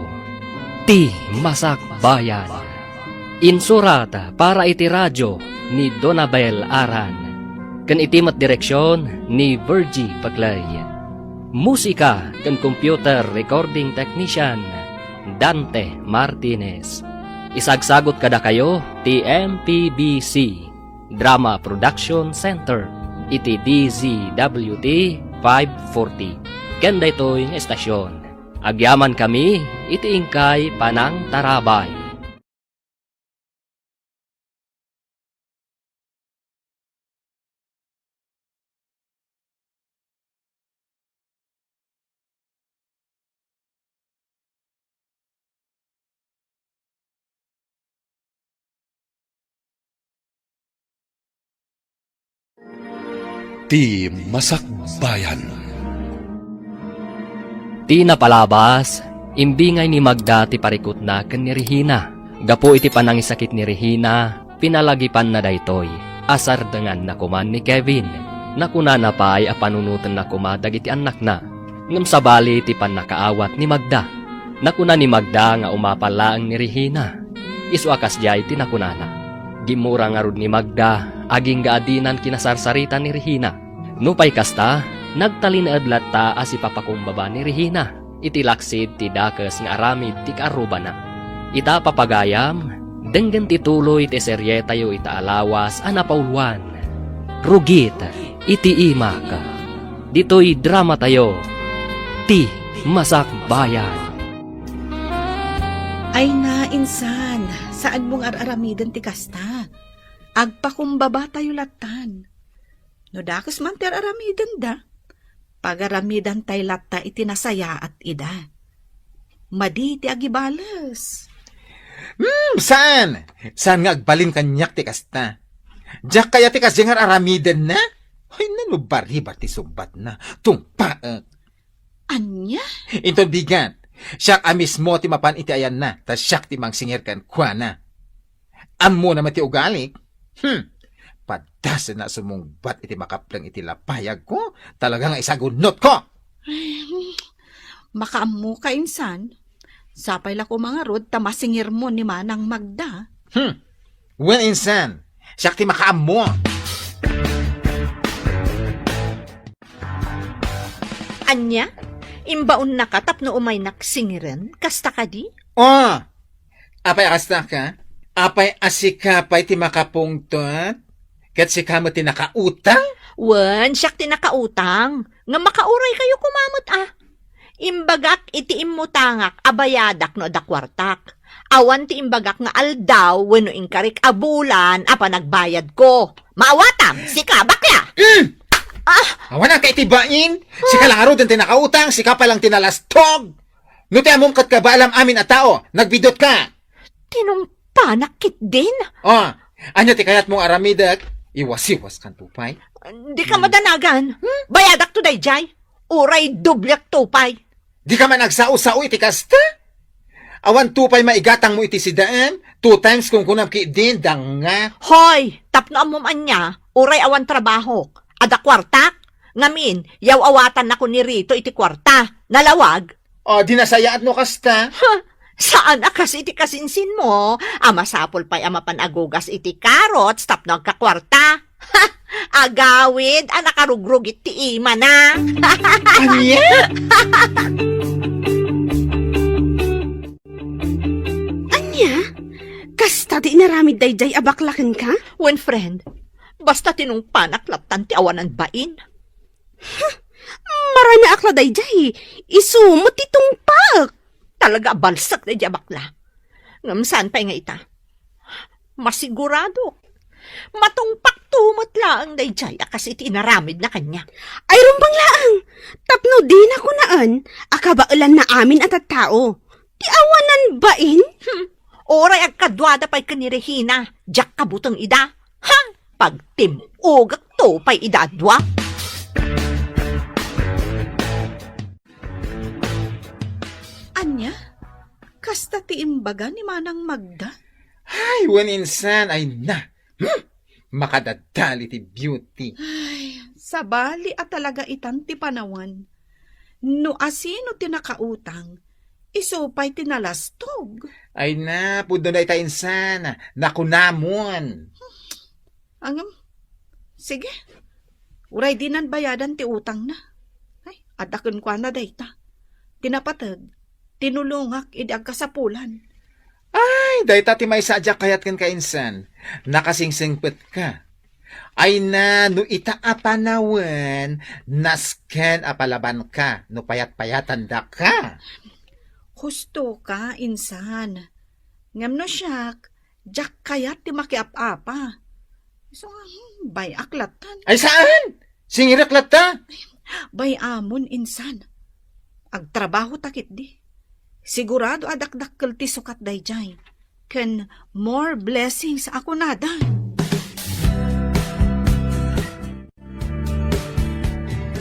Ti Masakbayan. Insurat para iti radio ni Donabel Aran, ken iti met direksion ni Virgie Paclay. Musika ken computer recording technician, Dante Martinez. Isagsagut kadakayo ti M P B C Drama Production Center iti D Z W T five forty. Ken daytoy nga estasyon, agyamankami iti inkay panangtarabay. Ti Masakbayan. Ti napalabas, imbingay ni Magda ti parikutna ken ni Regina. Gapu iti panangisakit ni Regina, pinalagipanna daytoy. Asardenganna koman ni Kevin. Nakunana pay a panunotenna koma dagiti annakna. Ngem sabali ti pannakaawat ni Magda. Nakuna ni Magda nga umapal laeng ni Regina. Isu a kasdiay ti nakunana. Gimmura ngarud ni Magda, agingga a dinan kinasarsarita ni Regina. Nupay kasta, nagtalinaed latta a sipapakumbaba ni Regina iti laksid ti dakes nga aramid ti kaarrubana. Ita, papagayam, denggen ti tuloy ti serietayo ita a lawas a napauluan, Rugit iti Imak. Ditoy dramatayo, Ti Masakbayan. Ay na, insan, saanmo nga ar-aramiden ti kasta. Agpakumbabatayo lattan. No dakes man ti ar-aramidenda, pagaramidantay latta iti nasayaat ida. Madi ti agibales. Hmm, saan? Saan nga agbalin kaniak ti kasta? Diak kayat ti kasdiay nga ar-aramidenna? Ay, nano baribar ti sungbatna. Tungpaek. Ania? Inton bigat, siak a mismo ti mapan iti ayanna, ta siak ti mangsingir kenkuana. Ammona met ti ugalik. Hmm. Padasenna a sumungbat iti makapleng iti lapayagko, talaga nga isagunnotko. Ay, makaammoka, insan. Sapay la koma ngarud ta masingirmo ni Manang Magda. Hmm. Wen, insan, siak ti makaammo. Ania? Imbaonnaka tapno umaynak singiren? Kasta kadi? Oh! Apay a kasta ka? Apay a sika pay ti makapungtot? Ket sika met ti nakautang? Wen, siak ti nakautang. Nga makauray kayo kumamet, ah. Imbagak iti immutangak a bayadak no adda kuartak. Awan ti imbagak nga aldaw wenno inkarik a bulan a panagbayadko. Maawatam, sika, bakla! Mm! Ah! Awan ka iti bain? Sika lang aruden ti nakautang, sika pa lang ti nalastog. No ti ammom ket kabaalam amin a tao, nagbidutka. Tinungpanak ketdin? Oh, ania ti kayatmo nga aramidek? Iwasiwaskan to pay. Dika madanagan. Hmm? Bayadakto daydiay. Uray doblekto pay. Dika man agsao-sao iti kasta? Awanto pay maigatangmo iti sidaem? Two times kunkunam ketdin, danga. Hoy, tapno ammom ania, uray awan trabahok. Adda kuartak? Ngamin, yaw-awatannako ni Rito iti kuarta. Nalawag? O, di nasayaat no kasta? Huh, saan a kas iti kasinsinmo a masapul pay a mapan agugas iti carrots tapno agkakuarta? Ha, agawid a nakarugrugit ti imana. Ania? Kasta ti inaramid daydiay a bakla kenka? Wen, friend, basta tinungpanak lattan ti awanan bain. Maranaak la daydiay, isu met ti tungpak. Talaga a balsek daydiay a bakla. Ngem saan pay nga ita? Masigurado. Matungpakto met laeng daydiay a kas iti inaramidna kaniak. Ay, rumbeng laeng. Tapno dina kunaen a kabaelanna amin a tattao. Ti awanan bain? Hmm. Uray agkaduada pay ken ni Regina, diak kabuteng ida. Ha? Pagtim-ogakto pay ida a dua. Ania? Kasta ti imbaga ni Manang Magda? Ay, wen insan, ay na. Hmm? Makadadal iti beauty. Ay, sabali a talaga itan ti panawen. No asino ti nakautang, isu pay ti nalastog. Ay na, pudno dayta insan, nakunamon. Ngem, sige. Uray dinan bayadan ti utangna. Ay, adda kenkuana dayta. Ti napateg, tinulongak idi agkasapulan. Ay, dayta ti maysa a diak kayat kenka insan. Nakasingsingpetka. Ay na, no ita a panawen, nasken a palabanka no payat-payatandaka. Husto ka, insan. Ngem no siak, diak kayat ti makiap-apa. Isu nga, hmm, bay-ak lattan. Ay, saan? Singirek latta? Bay-amon, insan. Agtrabaho ta ketdi. Sigurado a dakdakkel ti sukat daydiay. Ken more blessings a kunada.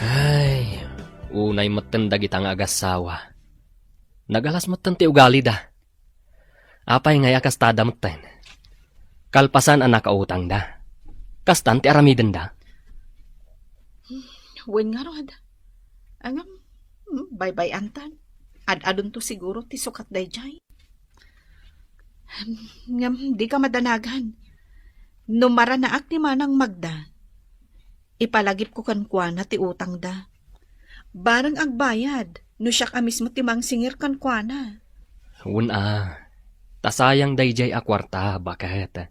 Ay, unay metten dagita nga agassawa. Nagalas metten ti ugalida. Apay ngay a kastada metten? Kalpasan a nakautangda, kastan ti aramidenda? Wen ngarud. Ngem, baybay-antan. Ad-adunto siguro ti sukat daydiay. Ngem, dika madanagan. No maranaak ni Manang Magda, ipalagipko kenkuana ti utangda. Bareng agbayad no siak a mismo ti mangsingir kenkuana. Wen a, ta sayang daydiay a kuarta, baket.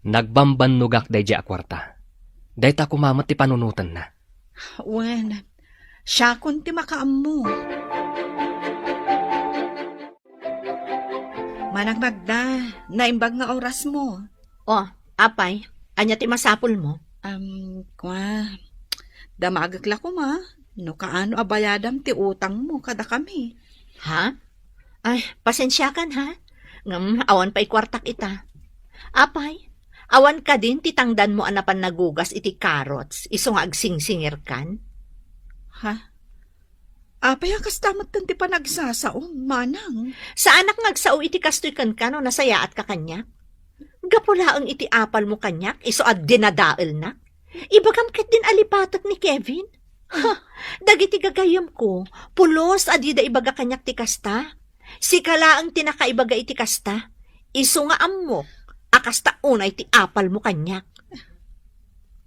Nagbambannogak daydiay a kuarta. Dayta koma met ti panunotenna. Wen, siakon ti makaammo. Manang Magda, naimbag nga orasmo. Oh, apay, ania ti masapulmo? Am, kua, damagek la koma no kaano a bayadam ti utangmo kadakami. Ha? Ay, pasensiakan, ha? Ngem awan pay kuartak ita. Apay, awan kadin ti tangdanmo a napan nagugas iti carrots, isu nga agsingsingirkan? Ha? Apay a kasta metten ti panagsasaom, manang? Saanak nga agsao iti kastoy kenka no nasayaatka kaniak. Gapu laeng iti apalmo kaniak, isu a dinadaelnak. Ibagam ketdin a lipatek ni Kevin. Ha, dagiti gagayyemko, pulos a dida ibaga kaniak ti kasta. Sika laeng ti nakaibaga iti kasta. Isu nga ammok a kasta unay ti apalmo kaniak.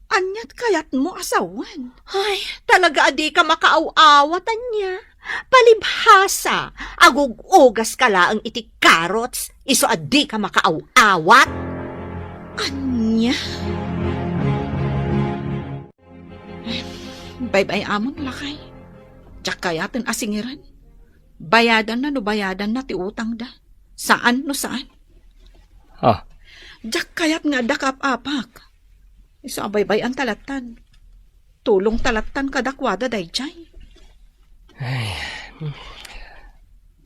Aniat kayatmo a sawen? Ay, talaga a dika makaaw-awat, ania? Palibhasa, agug-ugas ka laeng iti carrots, isu a dika makaaw-awat. Ania? Baybay-amon, lakay. Diak kayaten a singiren. Bayadanna no bayadanna ti utangda. Saan no saan. Ah. Diak kayat nga adda kaap-apak. Isu a baybay-an ta lattan. Tulong ta lattan kadakuada daydiay. Ay,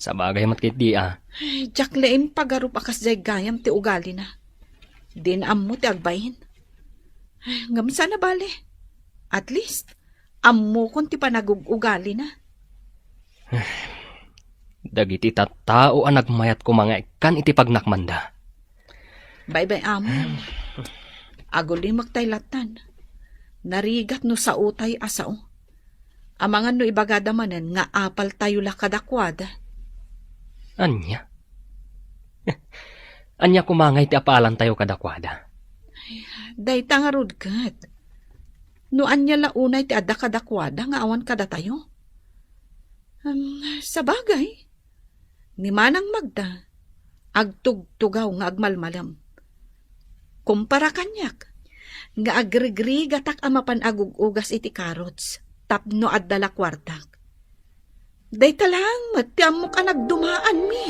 sabagay met ketdi, ah. Ay, diak laeng pagarup a kasdiay gayam ti ugalina. Dina ammo ti agbain. Ay, ngem saan a bale. At least, ammokon ti panagug-ugalina. Dagiti tattao a nagmayat koma nga ikkan iti pagnakmanda. Baybay-amon. Agulimek tay lattan. Narigat no saotay a sao. Amangan no ibagada manen nga apaltayo la kadakuada. Ania? Ania koma ngay ti apaalantayo kadakuada? Ay, dayta ngarud ket. No ania la unay ti adda kadakuada nga awan kadatayo? Em, sabagay, ni Manang Magda, agtugtugaw nga agmalmalem. Kumpara kaniak, nga agrigrigatak a mapan agug-ugas iti carrots tapno adda la kuartak. Dayta laeng met ti ammok a nagdumaanmi.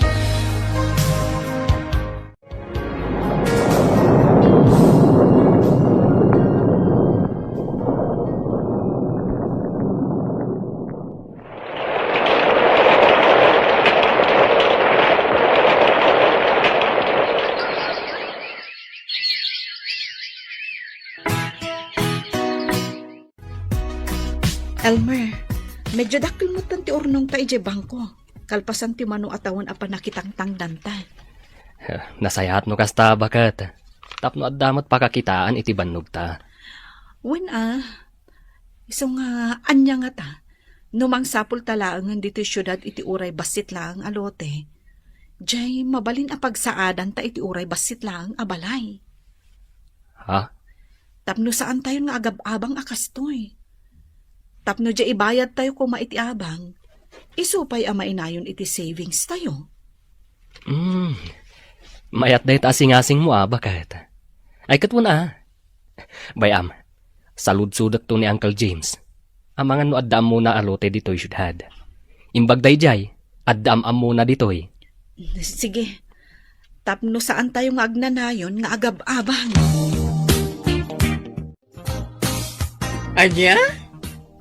Elmer, medyo dakkel metten ti urnongta idiay bangko, kalpasan ti mano a tawen a pannakitangtangdanta. Eh, nasayaat no kasta, baket. Tapno adda met pakakitaan iti bannogta. Wen a, isu nga ania ngata, no mangsapulta laengen ditoy siudad iti uray bassit laeng a lote, jay mabalin a pagsaadanta iti uray bassit laeng a balay. Ha? Tapno saantayon nga agab-abang a kastoy. Tapno jay ibayadtayo koma iti abang, isu pay a mainayon iti savings tayo. Hmm. Mayat dayta a singasingmo a, baket. Ay, ket wen a. Bay-am, saludsodekto ni Uncle James. Amangan no adda ammona a lote ditoy siudad. Imbag daydiay, adda am-ammona ditoy. Sige. Tapno saantayo nga agnanayon nga agab-abang. Ania?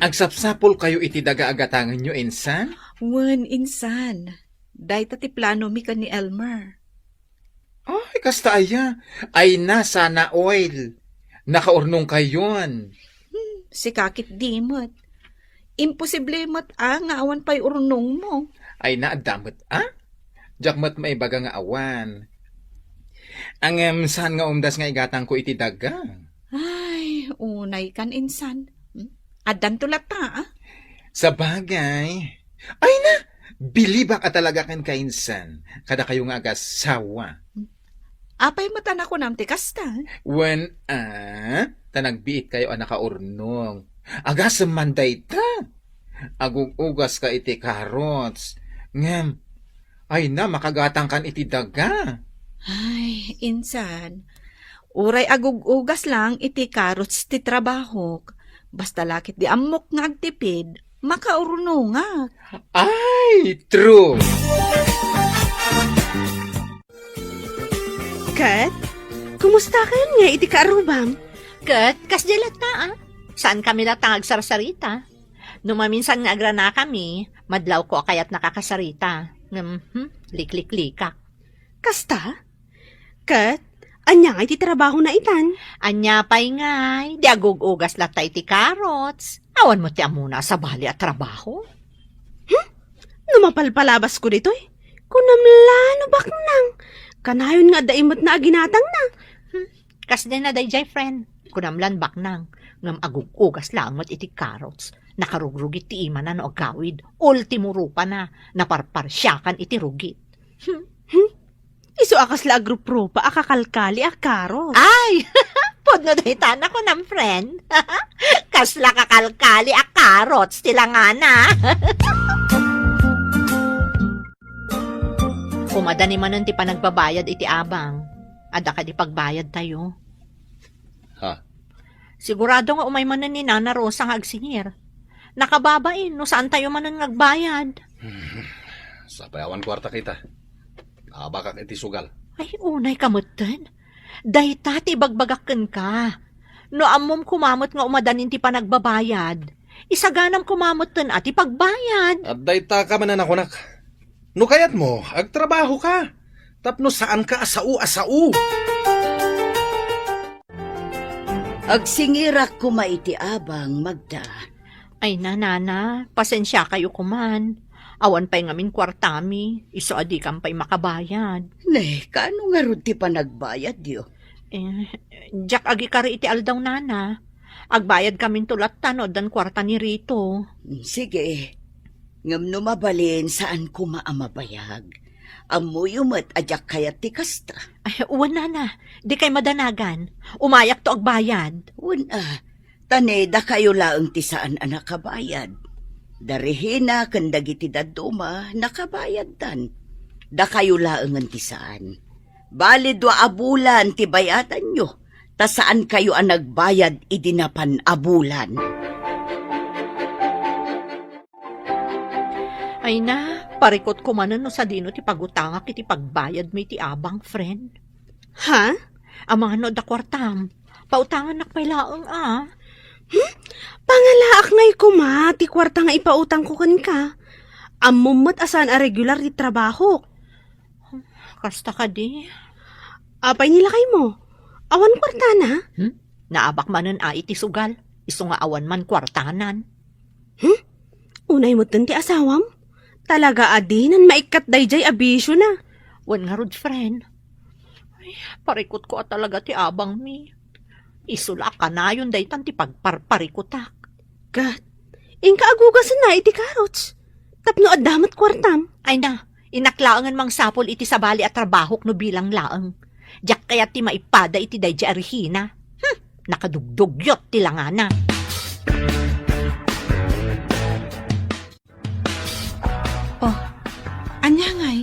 Agsapsapulkayo iti daga a gatangenyo, insan? Wen, insan. Dayta ti planomi ken ni Elmer. Ay, kasta aya. Ay na, sana all. Nakaurnongkayon. Hmm, sika ketdi met. Imposible met a nga awan pay urnongmo. Ay na, adda met a? Diak met maibaga nga awan. Ngem saan nga umdas nga igatangko iti daga? Ay, unay kan insan. Hmm? Addanto latta, a? Sabagay. Ay na, bilibak a talaga ken kainsan. Kadakayo nga agasawa. Apay met a nakunam ti kasta? Wen, a, ta nagbiitkayo a nakaurnong. Agasem man dayta. Agug-ugaska iti carrots. Ngem, ay na, makagatangkan iti daga. Ay, insan, uray agug-ugas lang iti carrots ti trabahok. Basta la ketdi ammok nga agtipid, makaurnongak. Ay, true! Ket, kumustakan nga iti kaarrubam? Ket, kasdi latta, a? Saankami latta nga agsarsarita. No maminsan nga agranakami, madlawko a kayat nakakasarita. Ngem, hmm, likliklikak. Kasta? Ket, ania ngay ti trabahona itan? Ania pay ngay, di agug-ugas latta iti carrots. Awan met ti ammona a sabali a trabaho. Hmm? No mapalpalabasko ditoy, kunam la no baknang. Kanayon nga adda immetna a ginatangna. Hmm. Kasdi na daydiay, friend. Kunam lan baknang, ngem agug-ugas laeng met iti carrots. Nakarugrugit ti imana no agawid. Ultimo rupana, naparparsiakan iti rugit. Hmm. Hmm? Isu a kasla agruprupa a kakalkali a carrots. Ay! Pudno dayta nakunam, friend. Kasla kakalkali a carrots ti langana. Umadani manen ti panagbabayad iti abang. Adda kadi pagbayadtayo? Ha? Sigurado nga umay manen ni Nana Rosa nga agsingir. Nakababain no saantayo manen nga agbayad. Sapay awan kuarta kita. Abakak iti sugal. Ay, unay ka metten. Dayta ti ibagbagak kenka. No ammom koma met nga umadanin ti panagbabayad, isaganam koma metten a ti pagbayad. At dayta ka manen a kunak. No kayatmo, agtrabaho ka. Tapno saan ka a sao a sao. Agsingirak koma iti abang, Magda. Ay na, Nana, pasensiakayo koman. Awan pay ngamin kuartami, isu a dikam pay makabayad. Ne, kaano ngarud ti panagbayadyo? Eh, diak agikari iti aldaw, Nana. Agbayadkaminto latta no addan kuarta ni Rito. Mm, sige. Ngem no mabalin, saan koma a mabayag. Ammoyo met a diak kayat ti kasta. Ay, wen, Nana. Dikay madanagan. Umayakto agbayad. Wen, a. Ta ne, dakayo laeng ti saan a nakabayad. Da Regina ken dagiti dadduma, nakabayaddan. Dakayo laengen ti saan. Bali dua a bulan ti bayadanyo, ta saankayo a nagbayad idi napan a bulan. Ay na, parikutko manen no sadino ti pagutangak iti pagbayadmo iti abang, friend. Ha? Amangan no adda kuartam. Pautangannak pay laeng a. Hmm? Pangalaak ngay koma ti kuarta nga ipautangko kenka. Ammom met a saan a regular ti trabahok. Kasta kadi. Apay ni lakaymo? Awan kuartana? Hmm? Naabak manen a iti sugal. Isu nga awan man kuartanan. Hmm? Unay metten ti asawam? Talaga a dinan maikkat daydiay a bisiona. Wen ngarud, friend. Ay, parikutko a talaga ti abangmi. Isu la a kanayon daytan ti pagparparikutak. Ket, inka agugasenna iti karots. Tapno adda met kuartam. Ay na, innak laengen mangsapul iti sabali a trabahok no bilang laeng. Diak kayat ti maipada iti daydiay a Regina. Hmm, nakadugdugyot ti langana. Oh, ania ngay?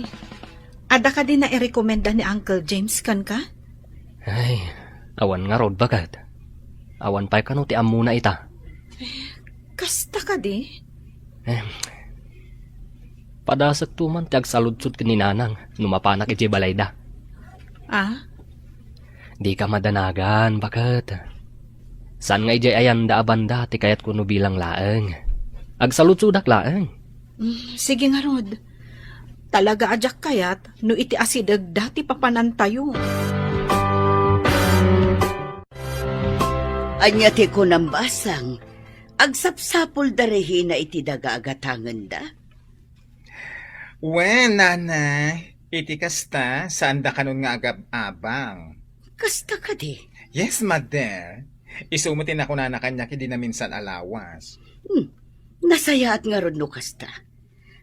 Adda kadi nairekomenda ni Uncle James kenka? Ay, awan ngarud, baket. Awan pay kano ti ammona ita. Kasta kadi? Eh, padasekto man ti agsaludsod ken ni Nanang no mapanak idiay balayda. Ah? Dika madanagan, baket. Saan nga idiay ayanda a banda ti kayatko no bilang laeng. Agsaludsodak laeng. Mm, sige ngarud. Talaga a diak kayat no iti asidegda ti papanantayo. Ania ti kunam, Basang? Agsapsapulda, Regina, iti daga a gatangenda? Wen, Nana, iti kasta, saanda kanon nga agab-abang. Kasta kadi? Yes, Mother. Isu met ti nakunana kaniak idi naminsan a lawas. Hmm. Nasayaat ngarud no kasta.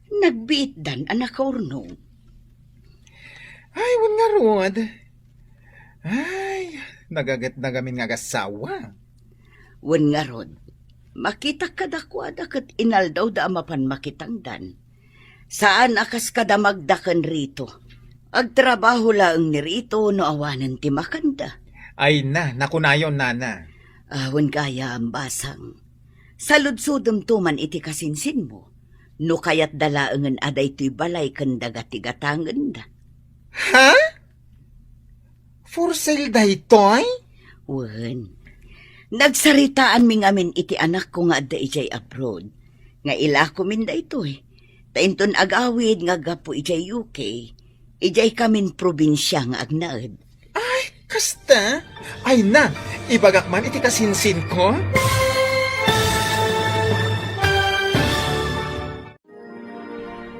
Nagbiitdan a nakaurnong. Ay, wen ngarud. Ay, nagaget na gamin nga agasawa. Wen ngarud, makitak kadakuada ket inaldawda a mapan makitangdan. Saan a kas kada Magda ken Rito. Agtrabaho laeng ni Rito no awanen ti makanda. Ay na, nakunayon, Nana. Ah, wen gayam, Basang. Saludsodemto man iti kasinsinmo. No kayatda laengen a daytoy balay ken daga ti gatangenda. Ha? For sale daytoy? Wen. Nagsaritaanmi ngamin iti anakko nga adda idiay abroad, nga ilakomin daytoy. Ta inton agawid nga aggapu idiay U K, idiay kamin probinsia nga agnaed. Ay, kasta? Ay na, ibagak man iti kasinsinko.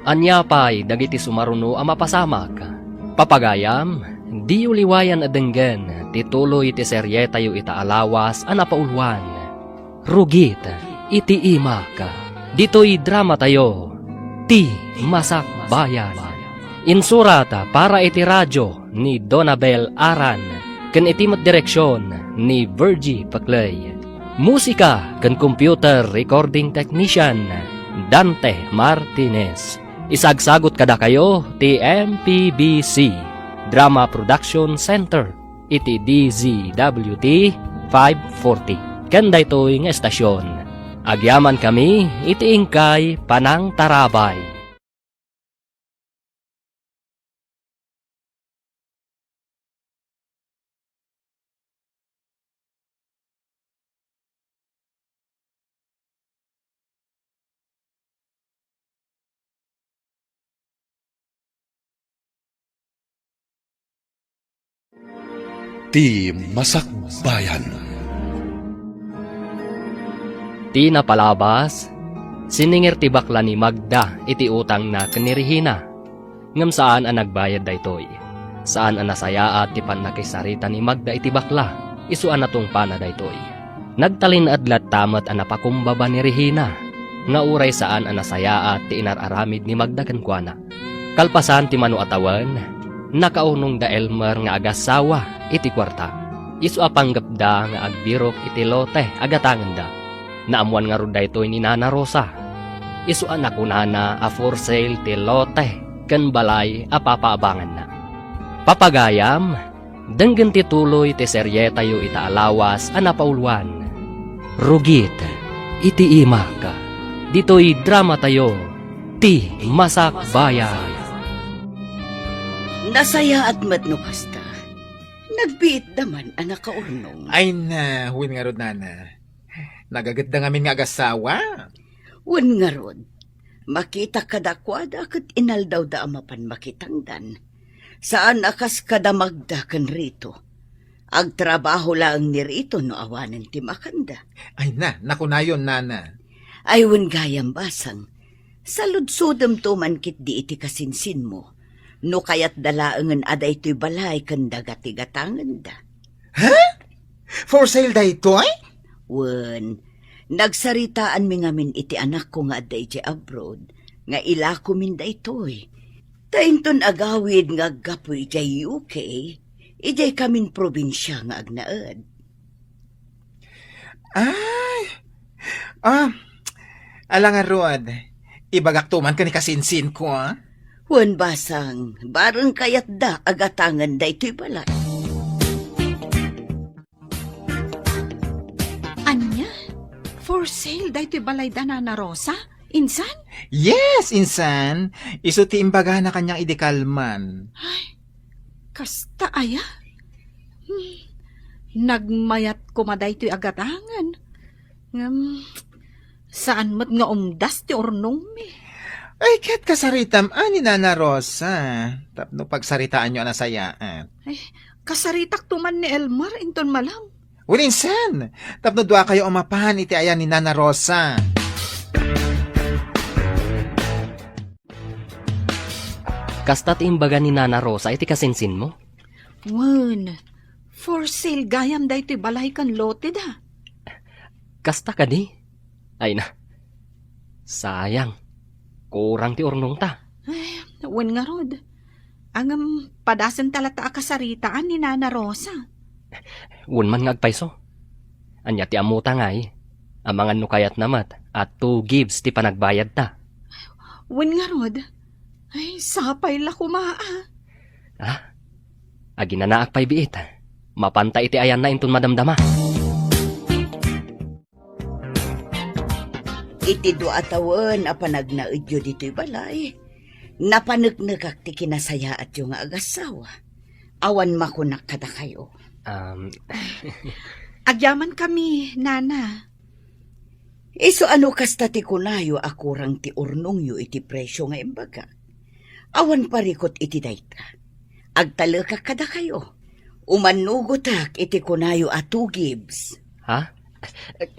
Ania pay dagiti sumaruno a mapasamak? Papagayam, diyo liwayan a denggen ti tuloy ti serietayo ita a lawas a napauluan, Rugit iti Imak. Ditoy dramatayo, Ti Masakbayan. Insurat para iti radio ni Donabel Aran ken iti met direksion ni Virgie Paclay. Musika ken computer recording technician, Dante Martinez. Isagsagut kadakayo ti M P B C Drama Production Center iti D Z W T five forty. Ken daytoy nga estasyon, agyamankami iti inkay panangtarabay. Ti Masakbayan. Ti napalabas, siningir ti bakla ni Magda iti utangna ken ni Regina. Ngem saan a nagbayad daytoy. Saan a nasayaat ti pannakisarita ni Magda iti bakla, isu a natungpana daytoy. Nagtalinaed latta met a napakumbaba ni Regina, nga uray saan a nasayaat ti inar-aramid ni Magda kenkuana. Kalpasan ti mano a tawen, nakaurnongda Elmer nga agasawa iti kuarta. Isu a panggepda nga agbirok iti lote a gatangenda. Naammoan ngarud daytoy ni Nana Rosa. Isu a nakunana a for sale ti lote ken balay a papaabanganna. Papagayam, denggen ti tuloy ti serietayo ita a lawas a napauluan, Rugit iti Imak. Ditoy dramatayo, Ti Masakbayan. Nasayaat met no kasta. Nagbiitda man a nakaurnong. Ay na, wen ngarud, nana. Nagagitda ngamin nga agasawa. Wen ngarud, makitak kadakuada ket inaldawda a mapan makitangdan. Saan a kas kadamagda ken Rito. Agtrabaho laeng ni Rito no awanen ti makanda. Ay na, nakunayon, nana. Ay wen gayam, Basang. Saludsodemto man ketdi iti kasinsinmo, no kayatda laengen a daytoy balay ken daga ti gatangenda. Ha? For sale daytoy? Wen, nagsaritaanmi ngamin iti anakko nga adda idiay abroad, nga ilakomin daytoy. Ta inton agawid nga aggapu idiay U K, idiay kamin probinsia nga agnaed. Ay! Ah, ala ngarud, ibagakto man ken ni kasinsinko, ah. Wen, Basang, bareng kayatda a gatangen daytoy balay. Ania? For sale daytoy balayda, Nana Rosa? Insan? Yes, insan. Isu ti imbagana kaniak idi kalman. Ay, kasta aya? Hmm, nagmayat koma daytoy a gatangen. Ngem, saan met nga umdas ti urnongmi. Ay, ket kasaritam a ni Nana Rosa, tapno pagsaritaanyo a nasayaat. Ay, kasaritakto man ni Elmer inton malam. Wen, insan, tapno duakayo a mapan iti ayan ni Nana Rosa. Kasta ti imbaga ni Nana Rosa iti kasinsinmo? Wen, for sale gayam daytoy balay ken loteda. Kasta kadi? Ay na. Sayang. Kurang ti urnongta. Ay, wen ngarud. Ngem, padasenta latta a kasaritaan ni Nana Rosa. Wen man nga agpayso. Ania ti ammota ngay? Amangan no kayatna met a two gives ti panagbayadta. Wen ngarud. Ay, sapay la koma, ah. Ah? Aginanaak pay biit. Mapanta iti ayanna inton madamdama. Iti dua a tawen a panagnaedyo ditoy balay, napaneknekak ti kinasayaatyo nga agassawa. Awan makunak kadakayo. Um, Agyamankami, Nana. Isu a no kasta ti kunayo a kurang ti urnongyo iti presio nga imbagak, awan parikut iti dayta. Agtalekak kadakayo. Umannugotak iti kunayo a two gives. Ha?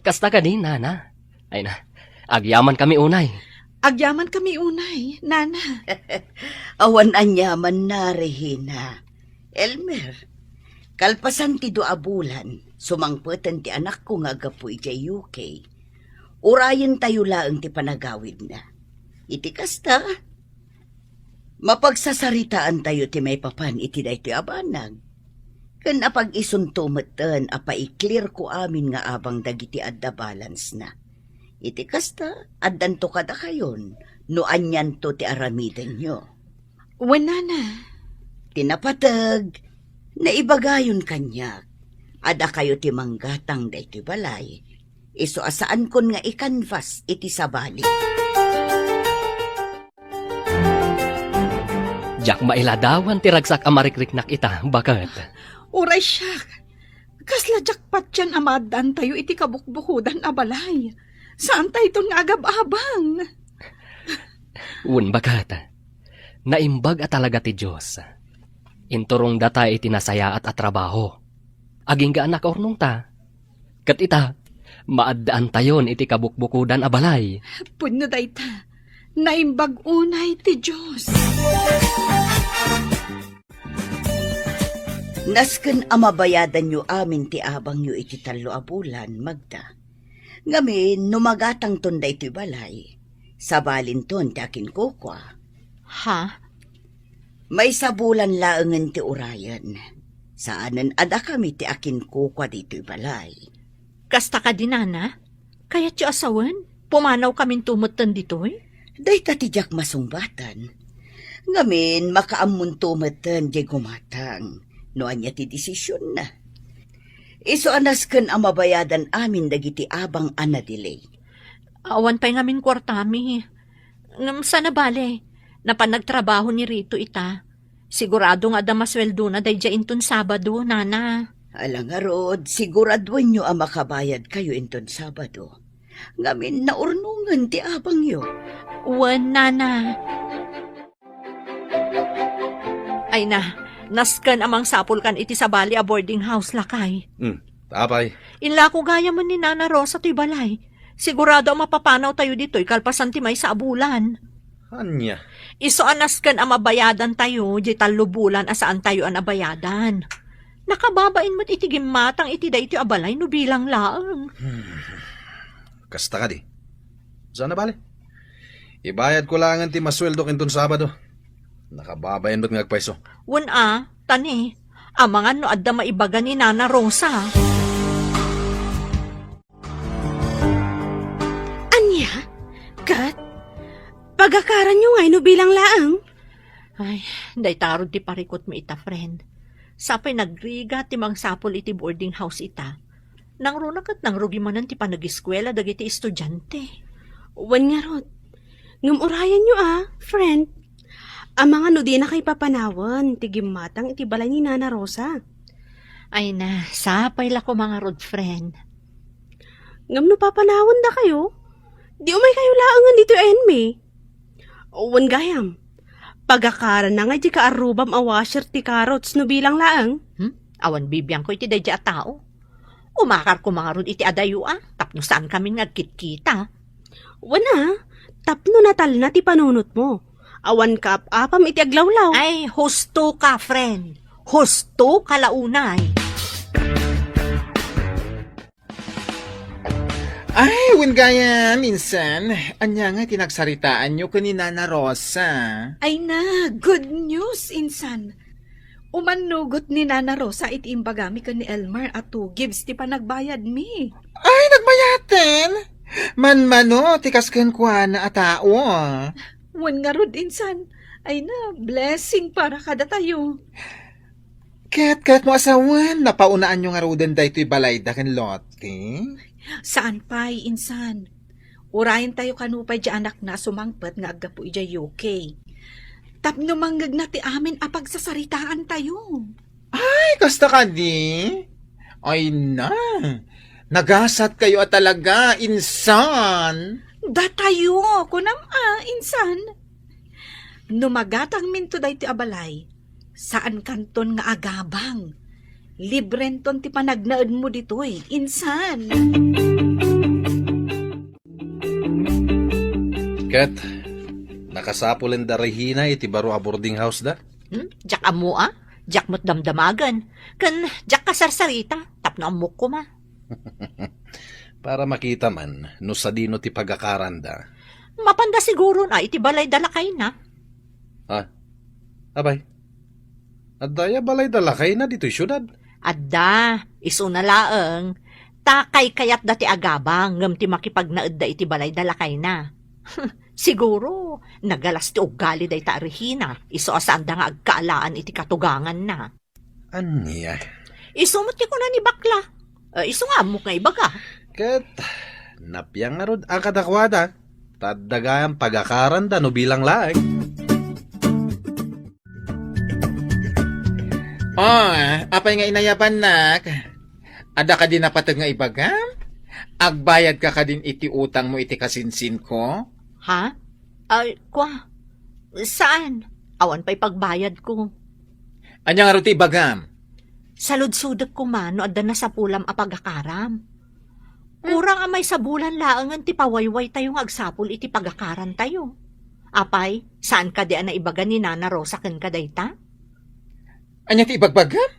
Kasta kadi, Nana? Ay na, agyamankami unay. Agyamankami unay, Nana. Awan aniamanna, Regina. Elmer, kalpasan ti dua a bulan, sumangpeten ti anakko nga aggapu idiay U K. Urayentayo laeng ti panagawidna. Iti kasta, mapagsasaritaantayo ti maipapan iti daytoy a banag. Ken apag-isunto metten a paiklirko amin nga abang dagiti adda balance-na. Iti kasta, addanto kadakayon no anianto ti aramidenyo. Wen, Nana. Ti napateg, naibagayon kaniak a dakayo ti manggatang daytoy balay, isu a saankon nga i-canvas iti sabali. Diak mailadawan ti ragsak a marikriknak ita, baket. Uray siak, kasla diak patien a maaddaantayo iti kabukbukodan a balay. Saantayton nga agab-abang. Wen, baket. Naimbag a talaga ti Dios. Inturongdata iti nasayaat a trabaho. Agingga a nakaurnongta. Ket ita, maaddaantayon iti kabukbukodan a balay. Pudno dayta. Naimbag unay ti Dios. Nasken a mabayadanyo amin ti abangyo iti tallo a bulan, Magda. Ngamin, no magatangton daytoy balay, sabalinton ti akinkukua. Ha? Maysa bulan laengen ti urayen. Saanen a dakami ti akinkukua ditoy balay. Kasta kadi, Nana? Kayatyo a sawen? Pumanawkaminto metten ditoy? Dayta ti diak masungbatan. Ngamin, makaammonto metten diay gumatang no ania ti desisionna. Isu a nasken a mabayadan amin dagiti abang a na-delay. Awan pay ngamin kuartami. Ngem saan a bale, napan nagtrabaho ni Rito ita. Sigurado nga adda masueldona daydiay inton Sabado, nana. Ala ngarud, siguraduenyo a makabayadkayo inton Sabado. Ngamin, naurnongen ti abangyo. Wen, nana. Ay na, nasken a mangsapulkan iti sabali a boarding house, lakay. Hmm, apay? Inlako gayamen ni Nana Rosa toy balay. Sigurado a mapapanawtayo ditoy kalpasan ti maysa a bulan. Ania? Isu a nasken a mabayadantayo diay tallo bulan a saantayo a nabayadan. Nakababain met iti gimmatang iti daytoy a balay no bilang laeng. Hmm. Kasta kadi. Saan a bale? Ibayadko laengen ti masueldok inton Sabado. Nakababain met nga agpayso. Wen a, tani, amangan no adda maibaga ni Nana Rosa. Ania? Ket? Pagakaranyo ngay no bilang laeng? Ay, dayta ngarud ti parikutmi ita, friend. Sapay nagrigat ti mangsapul iti boarding house ita. Nangruna ket nangrugi manen ti panagiskuela dagiti estudiante. Wen ngarud. Ngem urayenyo a, friend. Amangan no dinakayo papanawen ti gimmatang iti balay ni Nana Rosa. Ay na, sapay la koma ngarud, friend. Ngem no papanawenda kayo, di umay kayo laengen ditoy a inmi. Wen gayam, pagakaranna ngay ti kaarrubam a washer ti carrots no bilang laeng. Hmm? Awan bibiangko iti daydiay a tao. Umakar koma ngarud iti adayo a, tapno saan kami nga agkitkita. Wen a, tapno natalna ti panunotmo. Awan kaap-apam iti aglawlaw. Ay, husto ka, friend. Husto ka la unay. Ay, wen gayam, insan. Ania nga ti nagsaritaanyo ken ni Nana Rosa? Ay na, good news, insan. Umannugot ni Nana Rosa iti imbagami ken ni Elmer a two gives ti panagbayadmi. Ay, nagbayaten? Manmano ti kas kenkuana a tao. Wen ngarud, insan. Ay na, blessing para kadatayo. Ket, ket mo asawen, napaunaanyo ngaruden daytoy balayda ken Lottie? Saan pay, insan. Urayentayo kano pay diay anakna a sumangpet nga aggapu idiay U K. Tapno mangngegna ti amin a pagsasaritaantayo. Ay, kasta kadi? Ay na, nagasatkayo a talaga, insan. Datayo, kunam a, insan. No magatangminto daytoy a balay, saankanton nga agabang. Librenton ti panagnaedmo ditoy, insan. Ket, nakasapulen da Regina iti baro a boarding house da? Hmm? Diak ammo a? Diak met damdamagen. Ken diak kasarsarita, tapno ammok koma. Para makita man no sadino ti pagakaranda. Mapanda siguron a iti balayda lakayna. Ah, abay. Adda aya balayda lakayna ditoy siudad? Adda, isuna laeng. Ta kaykayatda ti agabang ngem ti makipagnaedda iti balayda lakayna. Siguro, nagalas ti uggali dayta a Regina, isu a saanda nga agkaalaan iti katuganganna. Ania? Isu met ti kuna ni bakla. Eh, isu nga ammok nga ibaga. Ket, napiang ngarud a kadakuada, ta adda gayam pagakaranda no bilang laeng. Oh, apay nga inayabannak? Adda kadi napateg nga ibagam? Agbayadka kadin iti utangmo iti kasinsinko? Ha? Ay, kwa. Saan? Awan pay pagbayadko. Ania ngarud ti ibagam? Saludsodek koma no adda nasapulam a pagakaram. Kurang a maysa bulan laengen ti pawaywaytayo nga agsapul iti pagakarantayo. Apay, saan kadi a naibaga ni Nana Rosa kenka dayta? Ania ti ibagbagam?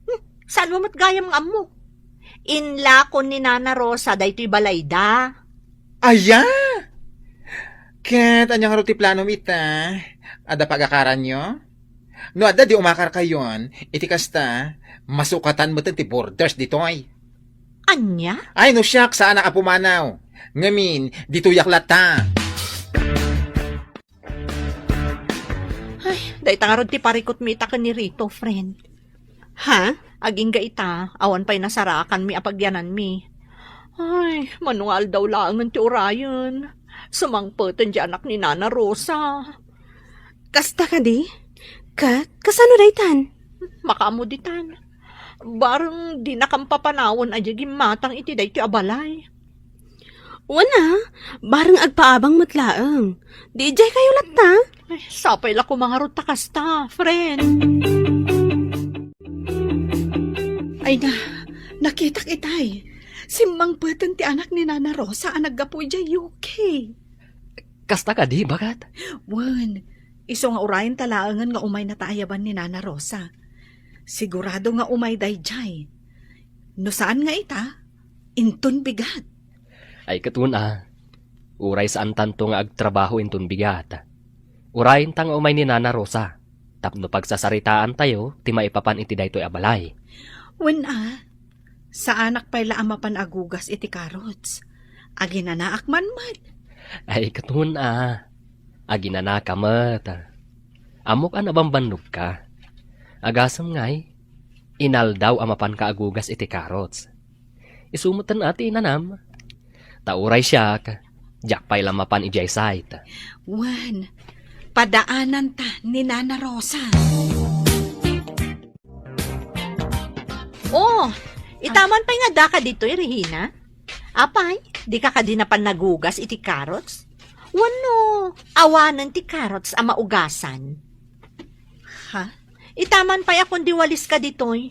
Hmm, saan mo met gayam nga ammo? Inlakon ni Nana Rosa daytoy balayda. Aya? Ket ania ngarud ti planom ita? Adda pagakaranyo? No adda, di umakarkayon, iti kasta, masukatan metten ti borders ditoy. Ania? Ay, no siak, saanak a pumanaw. Ngamin, ditoyak latta. Ha, Dayta ngarud ti parikutmi ita ken ni Rito, friend. Ha? Agingga ita, awan pay nasarakanmi a pagyananmi. Ay, mano nga aldaw laengen ti urayen. Sumangpeten ti anak ni Nana Rosa. Kasta kadi? Ket, kasano daytan? Makaammo ditan. Bareng dinakam papanawen a diay gimmatang iti daytoy a balay. Wen a, bareng agpaabang met laeng. Di idiay kayo latta? Ay, sapay la koma ngarud ta kasta, friend. Ay na, nakitak itay. Simmangpeten ti anak ni Nana Rosa a naggapu idiay U K. Kasta kadi, baket? Wen, isu nga urayen ta laengen nga umaynata ayaban ni Nana Rosa. Sigurado nga umay daydiay. No saan nga ita, inton bigat. Ay, ket wen a, uray saantanto nga agtrabaho inton bigat. Urayenta nga umay ni Nana Rosa, tapno pagsasaritaantayo ti maipapan iti daytoy a balay. Wen a, saanak pay la a mapan agugas iti carrots. Aginanaak man met. Ay, ket wen a, aginanaka met. Ammok a nabambannogka. Agasem ngay, inaldaw a mapanka agugas iti carrots. Isu metten a ti inanam. Ta uray siak, diak pay la mapan idiay site. Wen, padaananta ni Nana Rosa. Oh, itaman pay nga daka ditoy, Regina? Apay, dika kadi napan nagugas iti carrots? Wenno, awanen ti carrots a maugasan? Ha? Itaman pay a kundi waliska ditoy.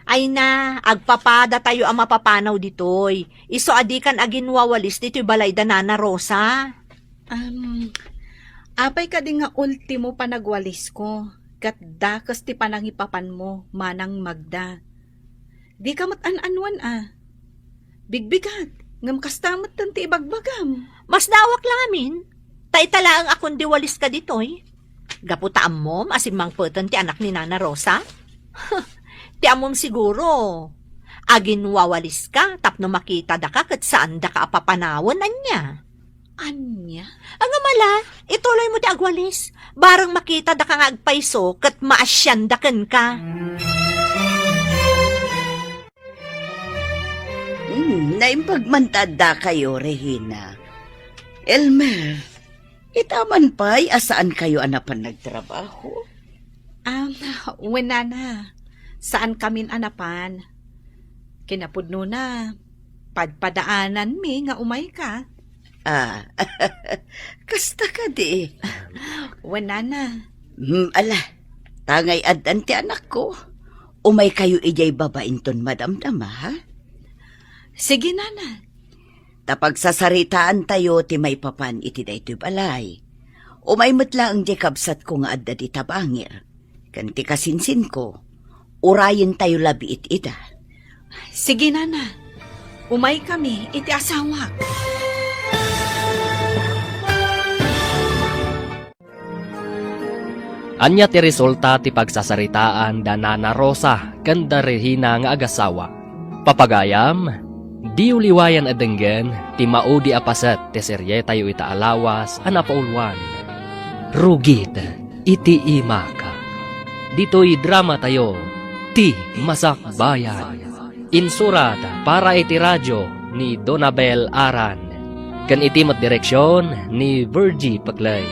Ay na, agpapadatayo a mapapanaw ditoy. Isu a dikan aginwawalis ditoy balay da Nana Rosa. Um, apay kadi nga ultimo panagwalisko, ket dakes ti panangipapanmo, Manang Magda. Dika met an-annuan a. Bigbigat, ngem kasta metten ti ibagbagam. Masdaawak la ngamin, ta ita laeng a kundi waliska ditoy. Gapu ta ammom a simmangpeten ti anak ni Nana Rosa? Ti ammom siguro, aginwawaliska tapno makitadaka ket saandaka a papanawen, ania? Ania? Ngem ala, ituloymo ti agwalis. Bareng makitadaka nga agpayso ket maasianda kenka. Hmm, naimbag man ta addakayo, Regina. Elmer, itaman pay a saankayo a napan nagtrabaho? Um, wen, Nana, saankamin a napan. Kinapudnona, padpadaananmi nga umayka. Ah, kasta kadi. Wen, Nana. Hmm, ala, ta ngay addan ti anakko. Umaykayo idiay baba inton madamdama, ha? Sige, Nana. Ta pagsasaritaantayo ti maipapan iti daytoy balay. Umay met laeng diay kabsatko nga adda dita bangir. Ken ti kasinsinko, urayentayo labiit ida. Sige, Nana. Umaykami iti asawak. Ania ti resulta ti pagsasaritaan da Nana Rosa ken da Regina nga agasawa? Papagayam, diyo liwayan a denggen ti maudi a paset ti serietayo ita a lawas a napauluan, Rugit iti Imak. Ditoy dramatayo, Ti Masakbayan. Insurat para iti radio ni Donabel Aran, ken iti met direksion ni Virgie Peclay.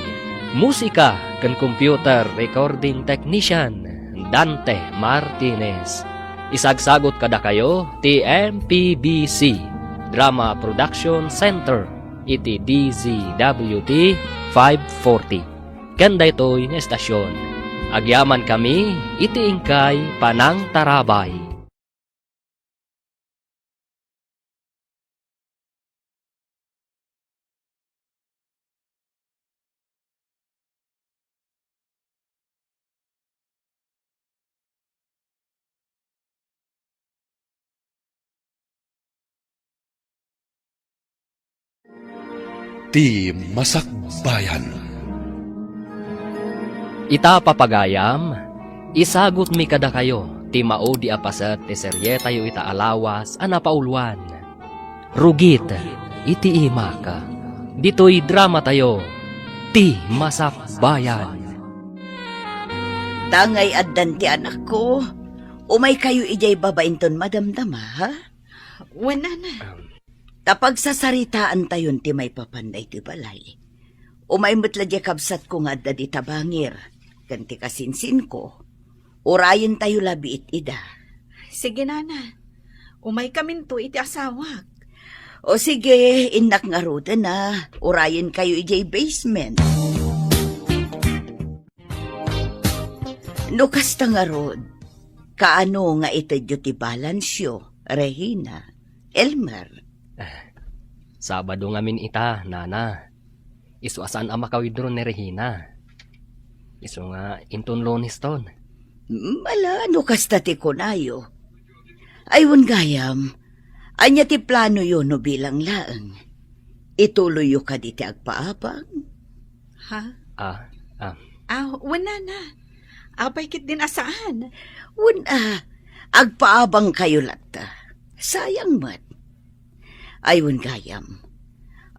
Musika ken computer recording technician, Dante Martinez. Isagsagut kadakayo ti M P B C Drama Production Center iti D Z W T five forty. Ken daytoy nga estasion, agyamankami iti inkay panangtarabay. Ti Masakbayan. Ita, papagayam, isagutmi kadakayo ti maudi a paset ti serietayo ita a lawas a napauluan, Rugit iti Imak. Ditoy dramatayo, Ti Masakbayan. Tangay addan ti anakko, umaykayo idiay baba inton madamdama, ha? Wen, nana. Ta pagsasaritaantayon ti maipapan daytoy balay. Umay met la diay kabsatko nga adda dita bangir, ken ti kasinsinko, urayentayo la biit ida. Sige, nana. Umaykaminto iti asawak. O sige, innak ngaruden a, urayenkayo idiay basement. No kasta ngarud, kaano nga itedyo ti balansyo, Regina, Elmer? Sabado ngamin ita, nana. Isu a saan a maka-withdraw ni Regina. Isu nga inton Lunes ton. Mm, ala, no kasta ti kunayo. Ay, wen gayam, ania ti planoyo no bilang laeng? Ituloyyo kadi ti agpaabang? Ha? Ah, ah. Ah, wen, nana. Apay ketdin a saan? Wen a, agpaabangkayo latta. Sayang met. Ay, wen gayam.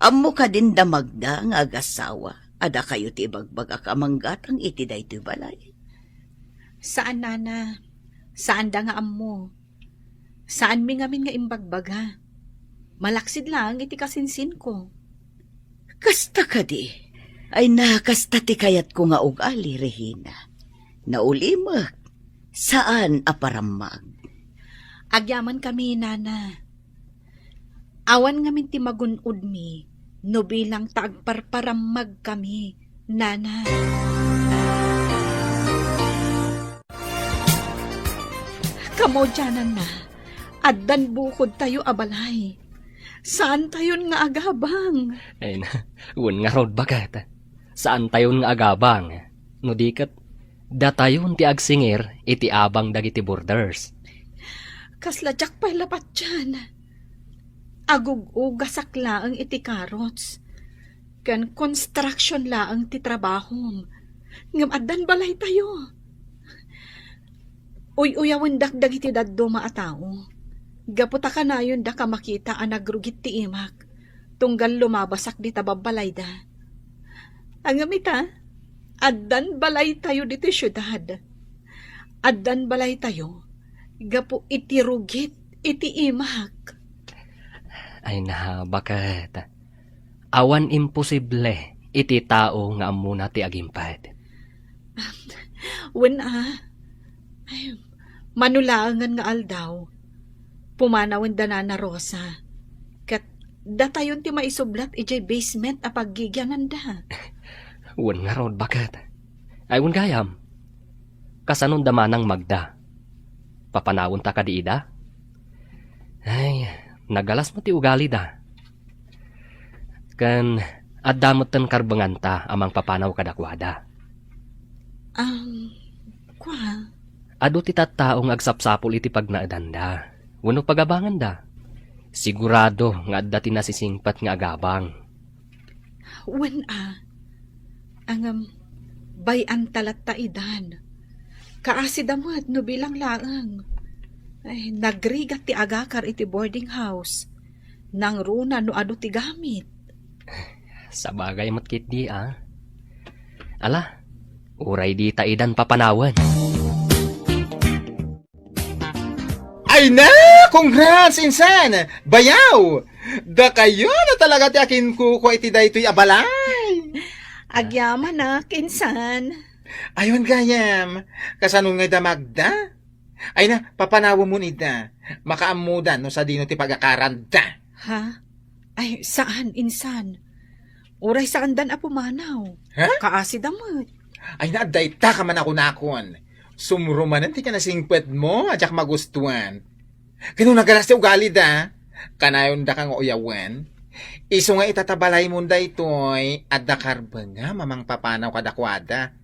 Ammo kadin da Magda nga agasawa a dakayo ti ibagbagak a manggatang iti daytoy balay? Saan, nana. Saanda nga ammo. Saanmi ngamin nga imbagbaga. Malaksid laeng iti kasinsinko. Kasta kadi? Ay na, kasta ti kayatko nga ugali, Regina. Naulimek, saan a parammag. Agyamankami, nana. Awan ngamin ti magun-odmi no bilang ta agparparammagkami, nana. Kamaudiananna, addan bukodtayo a balay. Saantayon nga agabang. Ay na, wen ngarud, baket. Saantayon nga agabang. No di ket, datayon ti agsingir iti abang dagiti boarders. Kasla diak pay la patian. Agug-ugasak laeng iti carrots. Ken construction laeng ti trabahom. Ngem addan balaytayo. Uy-uyawendak dagiti dadduma a tao. Gapu ta kanayondak a makita a nagrugit ti imak, tunggal lumabasak dita babbalayda. Ngem ita, addan balaytayo ditoy siudad. Addan balaytayo gapu iti rugit iti imak. Ay na, baket. Awan imposible iti tao nga ammona ti agimped. Wen a. Ay, mano laengen nga aldaw, pumanawen da Nana Rosa. Ket datayon ti maisublat idiay basement a paggigiananda. Wen ngarud, baket. Ay, wen gayam. Kasanon da manang Magda? Papanawenta kadi ida? Ay, nagalas met ti ugalida. Ken adda metten karbenganta a mangpapanaw kadakuada. Am, kua? Adu ti tattao nga agsapsapul iti pagnaedanda wenno pagabanganda. Sigurado nga adda ti nasisingpet nga agabang. Wen a. Ngem, bay-anta latta idan. Kaasida met no bilang laeng. Ay, nagrigat ti agakar iti boarding house. Nangruna no adu ti gamit. Sabagay met ketdi a. Ala, uray dita idan papanawen. Ay na! Congrats, insan! Bayaw! Dakayo na talaga ti akinkukua iti daytoy a balay! Agyamanak, insan. Ay, wen gayam, kasano ngay da Magda? Ay na, papanawemon ida. Makaammoda no sadino ti pagakaranda. Ha? Ay, saan, insan. Uray saandan a pumanaw. Ha? Kaasida met. Ay na, adda ita ka manakunakon. Sumro manen ti kinasingpetmo a diak magustuan. Ken no nagalas ti ugalida, kanayonda ka nga uyawen. Isu nga ita ta balaymon daytoy, adda karbengam a mangpapanaw kadakuada.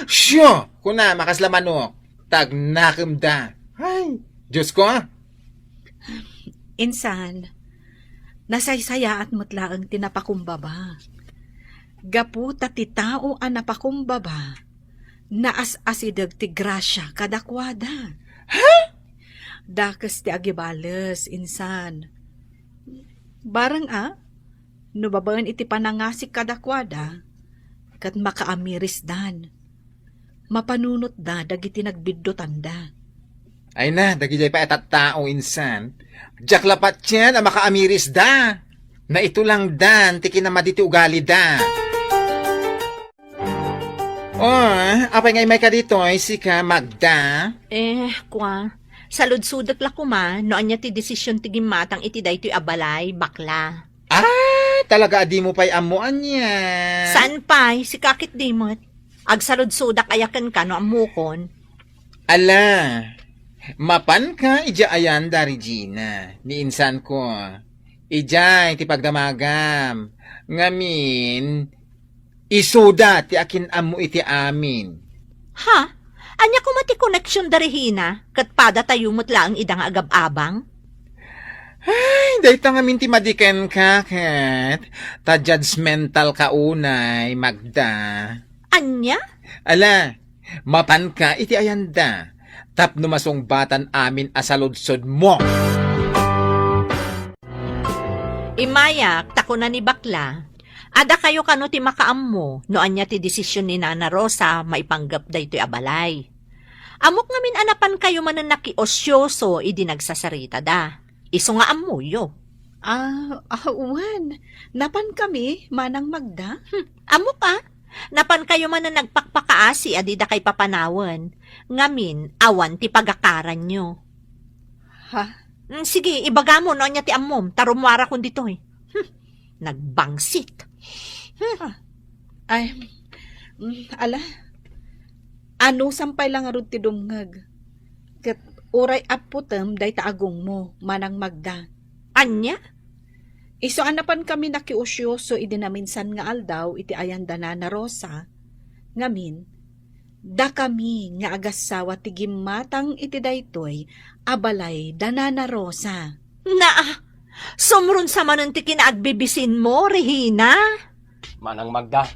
Siya! Kuna, makasla manok. Tagnakemda. Ay, Diyos ko, ah. Insan, nasaysayaat met laeng ti napakumbaba. Gapu ta ti tao a napakumbaba, naas-asideg ti grasia kadakuada. Ha? Dakes ti agibales, insan. Bareng a, no babaen iti panangasik kadakuada, ket makaamirisdan. mapanunotda dagiti nagbiddutanda. Ay na, dagidiay pay a tattao insan. Diak la patien a makaamirisda. Naitulangdan ti kinamadi ti ugalida. Oh, apay nga imayka ditoy, sika, Magda? Eh, kwa, saludsodek la koma no ania ti desisyon ti gimmatang iti daytoy a balay, bakla. Ah, talaga a dimo pay ammo ania? Saan pay? Sika ket di met. Agsaludsodak aya kenka no ammokon. Ala, mapanka idiay ayanda, Regina, ni insanko. Idiay ti pagdamagam. Ngamin, isuda ti akin-ammo iti amin. Ha? Ania koma ti koneksion da Regina? Ket padatayo met laeng ida nga agab-abang? Ay, dayta ngamin ti madi kenka, ket ta judgmental ka unay, Magda. Ania? Ala, mapanka iti ayanda, tapno masungbatan amin a saludsodmo. Immayak, ta kuna ni bakla, adda kayo kano ti makaammo no ania ti desisyon ni Nana Rosa maipanggep daytoy a balay. Ammok ngamin a napankayo manen nakiosyoso idi nagsasaritada. Isu nga ammoyo. Ah, ah, wen. Napankami, Manang Magda? Hmm, ammok a. Napankayo manen nagpakpakaasi a dida kay papanawen. Ngamin, awan ti pagakaranyo. Ha? Mm, sige, ibagamo no ania ti ammom, ta rummuarakon ditoy. Hmm, nagbangsit. Hmm. Ah. Ay, mm, ala. Anusam pay la ngarud ti dumngeg. Ket uray apputem dayta agungmo, Manang Magda. Ania? Isu a napankami nakiusyoso idi naminsan nga aldaw iti ayanda Nana Rosa, ngamin, dakami nga agassawa ti gimmatang iti daytoy a balay da Nana Rosa. Naa, sumrunsa manen ti kinaagbibisinmo, Regina? Manang Magda,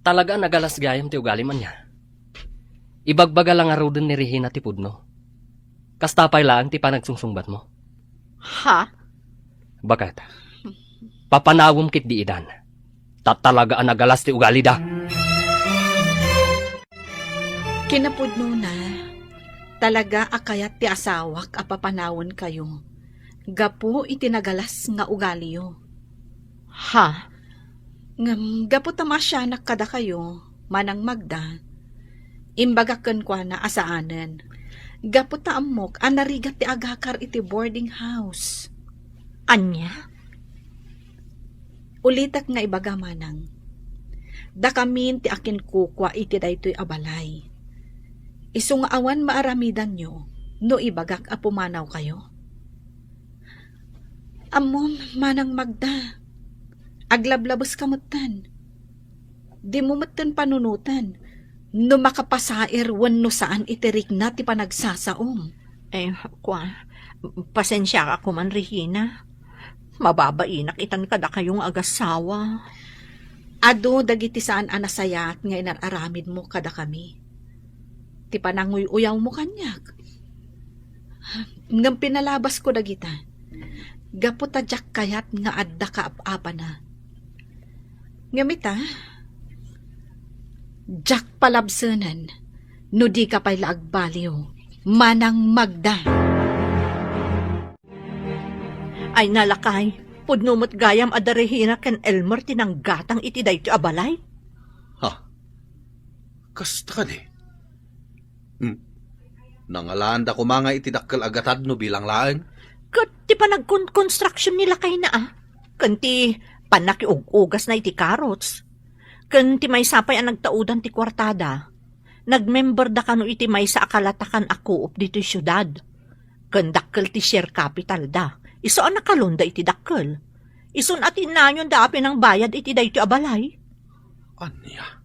talaga a nagalas gayam ti ugalim ania. Ibagbaga la ngaruden ni Regina ti pudno. Kasta pay laeng ti panagsungsungbatmo. Ha? Baket, papanawem ketdi idan. Ta talaga a nagalas ti ugalida. Kinapudnona, talaga a kayat ti asawak a papanawenkayo gapu iti nagalas nga ugaliyo. Ha? Ngem gapu ta maasianak kadakayo, Manang Magda, imbagak kenkuana a saanen. Gapu ta ammok a narigat ti agakar iti boarding house. Ania? Ulitek nga ibaga, Manang. Dakamin ti akinkukua iti daytoy a balay. Isu nga awan maaramidanyo no ibagak a pumanawkayo. Ammom, Manang Magda, aglablabeska metten. Dimo metten panunoten no makapasair wenno saan iti rikna ti panagsasaom. Eh, kua, pasensiaak koman, Regina. Mababainak itan kadakayo nga agassawa. Adu dagiti saan a nasayaat nga inar-aramidmo kadakami. Ti pananguy-uyawmo kaniak. Ngem pinalabasko dagita gapu ta diak kayat nga adda kaap-apana. Ngem ita, diak palabsenen no dika pay la agbaliw, Manang Magda. Ay na, lakay, pudno met gayam a da Regina ken Elmer ti nanggatang iti daytoy a balay. Ha? Kasta kadi? Hmm. Nangalaanda koma nga iti dakkel a gatad no bilang laeng? Ket ti panagkonkonstruction ni lakayna, a. Ken ti pannakiug-ugasna iti carrots. Ken ti maysa pay a nagtaudan ti kuartada. Nagmemberda kano iti maysa a kalatakan a co-op ditoy siudad. Ken dakkel ti share capital da. Isu a nakalonda iti dakkel. Isun a tinnayonda a pinangbayad iti daytoy a balay. Ania?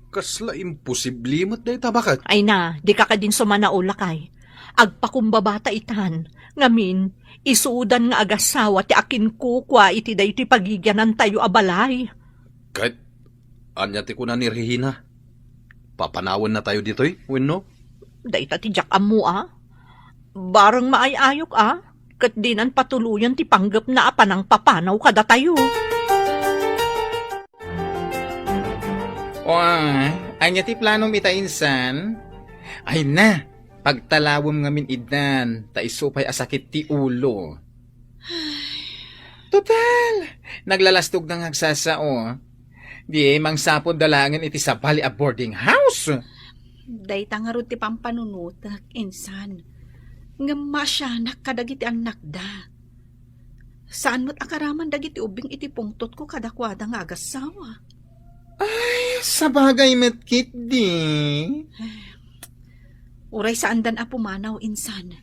Kasla imposible met dayta, baket? Ay na, dika kadin sumanao, lakay. Agpakumbabata itan. Ngamin, isudan nga agassawa ti akinkukua iti daytoy pagigianantayo a balay. Ket ania ti kuna ni Regina? Papanawennatayo ditoy, wenno? Dayta ti diak ammo, a. Bareng maay-ayok, a, ket dinan patuloyen ti panggepna a panangpapanaw kadatayo. O, ania ti planom ita insan? Ay na, pagtalawem ngamin idan, ta isu pay a sakit ti ulo. Total, naglalastog na nga agsasao. Di mangsapod da laengen iti sabali a boarding house. Dayta ngarud ti pampanunotek, insan. Ngem maasianak kadagiti annakda. Saan met a karaman dagiti ubbing iti pungtotko kadakuada nga agassawa. Ay, sabagay met ketdi. Uray saandan a pumanaw, insan.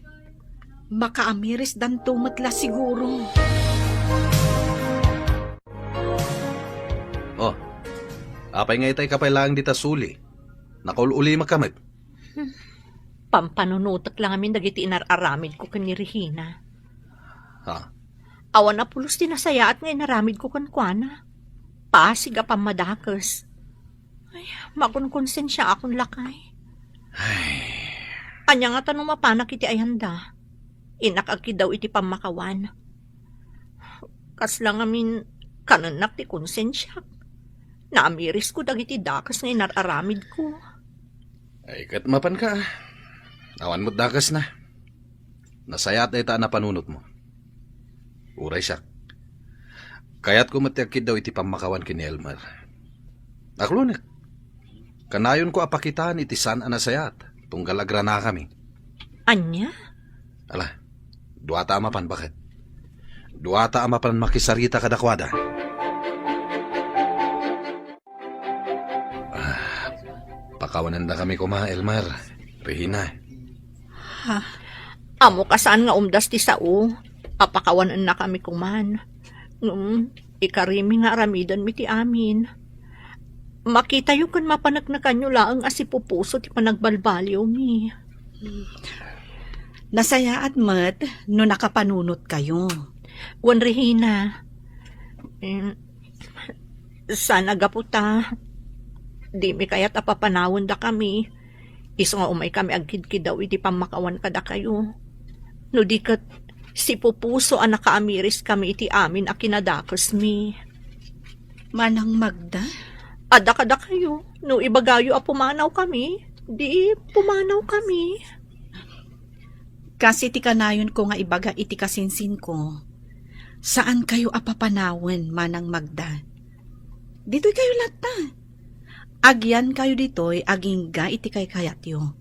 Makaamirisdanto met la siguro. Oh, apay nga itay ka pay laeng dita suli? Nakaul-ulimek ka met. Pampanunotek la ngamin dagiti inar-aramidko ken ni Regina. Ha? Awan a pulos ti nasayaat nga inaramidko kenkuana. Pasig a pammadakes. Ay, makonkonsensiaakon, lakay. Ay. Ania ngata no mapanak iti ayanda? Innak agkiddaw iti pammakawan. Kasla ngamin kanennak ti konsensiak. Naamirisko dagiti dakes nga inar-aramidko. Ay, ket mapanka. Awan met dakesna. Nasayaat dayta a napanunotmo. Uray siak, kayatko met ti agkiddaw iti pammakawan ken ni Elmer. Aklonek, kanayonko a pakitaan iti saan a nasayaat tunggal agranakami. Ania? Ala, duata a mapan, baket. Duata a mapan makisarita kadakuada. Ah, pakawanandakami koma, Elmer, Regina. Ha? Ammok a saan nga umdas ti sao a pakawanannakami koman. Ngem, ikarimi nga aramidenmi ti amin. Makitayo ken mapaneknekanyo laeng a sipupuso ti panagbalbaliwmi. Nasayaat met no nakapanunotkayo. Wen, Regina, em, saan a gapu ta dimi kayat a papanawendakami, isu nga umaykami agkidkiddaw iti pammakawan kadakayo. No di ket, sipupuso a nakaamiriskami iti amin a kinadakesmi. Manang Magda? Adda kadakayo, no ibagayo a pumanawkami, di pumanawkami. Kas iti kanayonko nga ibaga iti kasinsinko, saankayo a papanawen, Manang Magda. Ditoykayo latta. Agyankayo ditoy agingga iti kaykayatyo.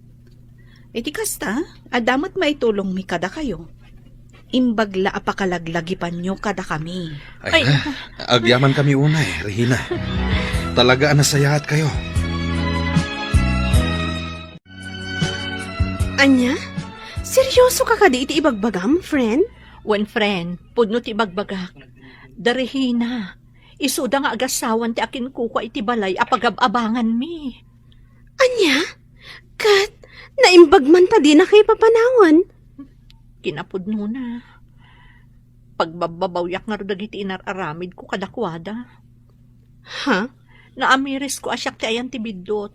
Iti kasta, adda met maitulongmi kadakayo. Imbag la a pakalaglagipanyo kadakami. Ay, ay, na, agyamankami unay, Regina. Talaga a nasayaatkayo. Ania? Seryoso ka kadi iti ibagbagam, friend? Wen, friend, pudno ti ibagbagak. Da Regina, isuda nga agassawan ti akinkukua iti balay a pagab-abanganmi. Ania? Ket naimbag man ta dinakayo papanawen? Kinapudnona, pagbabbabawiak ngarud dagiti inar-aramidko kadakuada. Ha? Naamirisko a siak ti ayan ti biddut.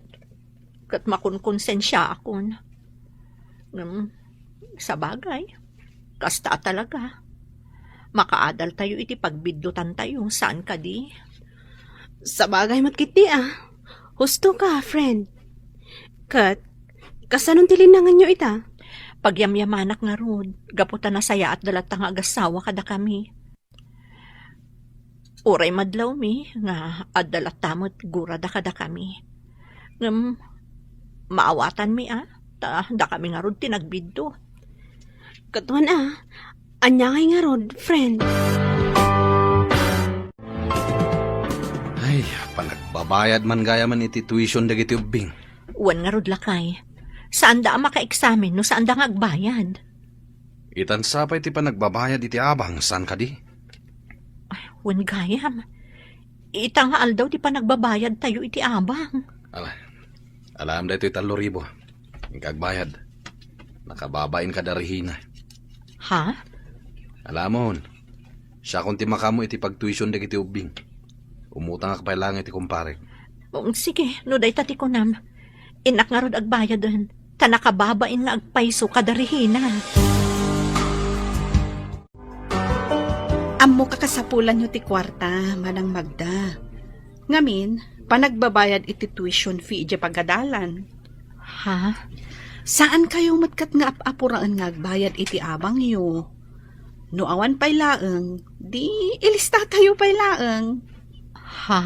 Ket makonkonsensiaakon. Ngem, sabagay, kasta a talaga. Makaadaltayo iti pagbiddutantayo, saan kadi? Sabagay met ketdi a. Husto ka, friend. Ket, kasanon ti linnanganyo ita? Pagyamyamanak ngarud, gapu ta nasayaatda latta nga agassawa kadakami. Uray madlawmi nga adda latta met gurada kadakami. Ngem maawatanmi a, ta dakami ngarud ti nagbiddut. Ket wen a, ania ngay ngarud, friend? Ay, panagbabayad man gayamen iti tuition dagiti ubbing. Wen ngarud, lakay, saanda a makaeksamen no saanda nga agbayad. Itan sapay ti panagbabayad iti abang, saan kadi? Wen gayam, ita nga aldaw ti panagbabayadtayo iti abang. Ala, alam daytoy tallo ribu. Inka agbayad. Nakababain kada Regina. Ha? Alamon, siakon ti makaammo iti pagtuition dagiti ubbing. Umutangak pay laeng iti kumparek. Um, sige, no dayta ti kunam. Innak ngarud agbayaden, ta nakababain nga agpayso kada Regina. Ammok a kasapulanyo ti kuarta, Manang Magda. Ngamin, panagbabayad iti tuition fee idiay pagadalan. Ha? Saankayo met ket nga ap-apuraen nga agbayad iti abangyo. No awan pay laeng, di ilistatayo pay laeng. Ha?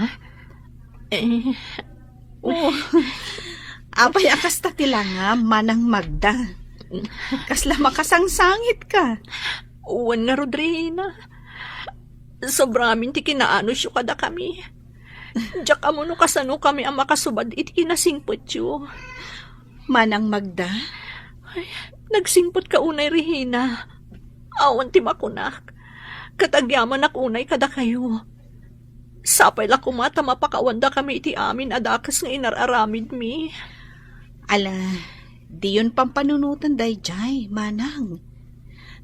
Eh, oh. Apay a kasta ti langam, Manang Magda? Kasla makasangsangitka. Wen ngarud, Rehina. Sobra amin ti kinaanusyo kadakami. Diak ammo no kasano kami a makasubad iti kinasingpetyo. Manang Magda? Ay, nagsingpet ka unay, Rehina. Awan ti makunak. Ket agyamanak unay kadakayo. Sapay la koma ta mapakawandakami iti amin a dakes nga inar-aramidmi. Ala, diyon pampanunoten daydiay, Manang.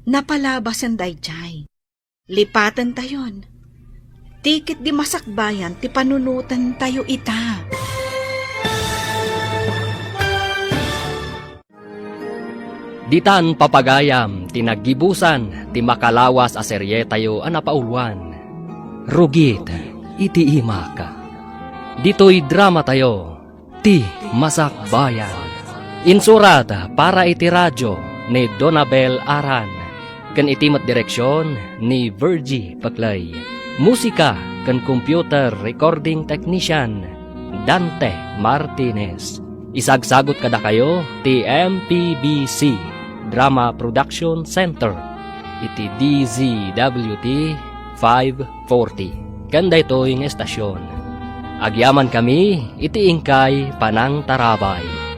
Napalabasen daydiay. Lipatentayon. Ti ket di masakbayan ti panunotentayo ita. Ditan papagayam ti naggibusan ti makalawas a serietayo a napauluan, Rugit iti Imak. Ditoy dramatayo, Ti Masakbayan. Insurat para iti radyo ni Donabel Aran, ken iti met direksion ni Virgie Paclay. Musika ken computer recording technician, Dante Martinez. Isagsagut kadakayo ti M P B C Drama Production Center iti D Z W T five forty. Ken daytoy nga estasion, agyamankami iti inkay panangtarabay.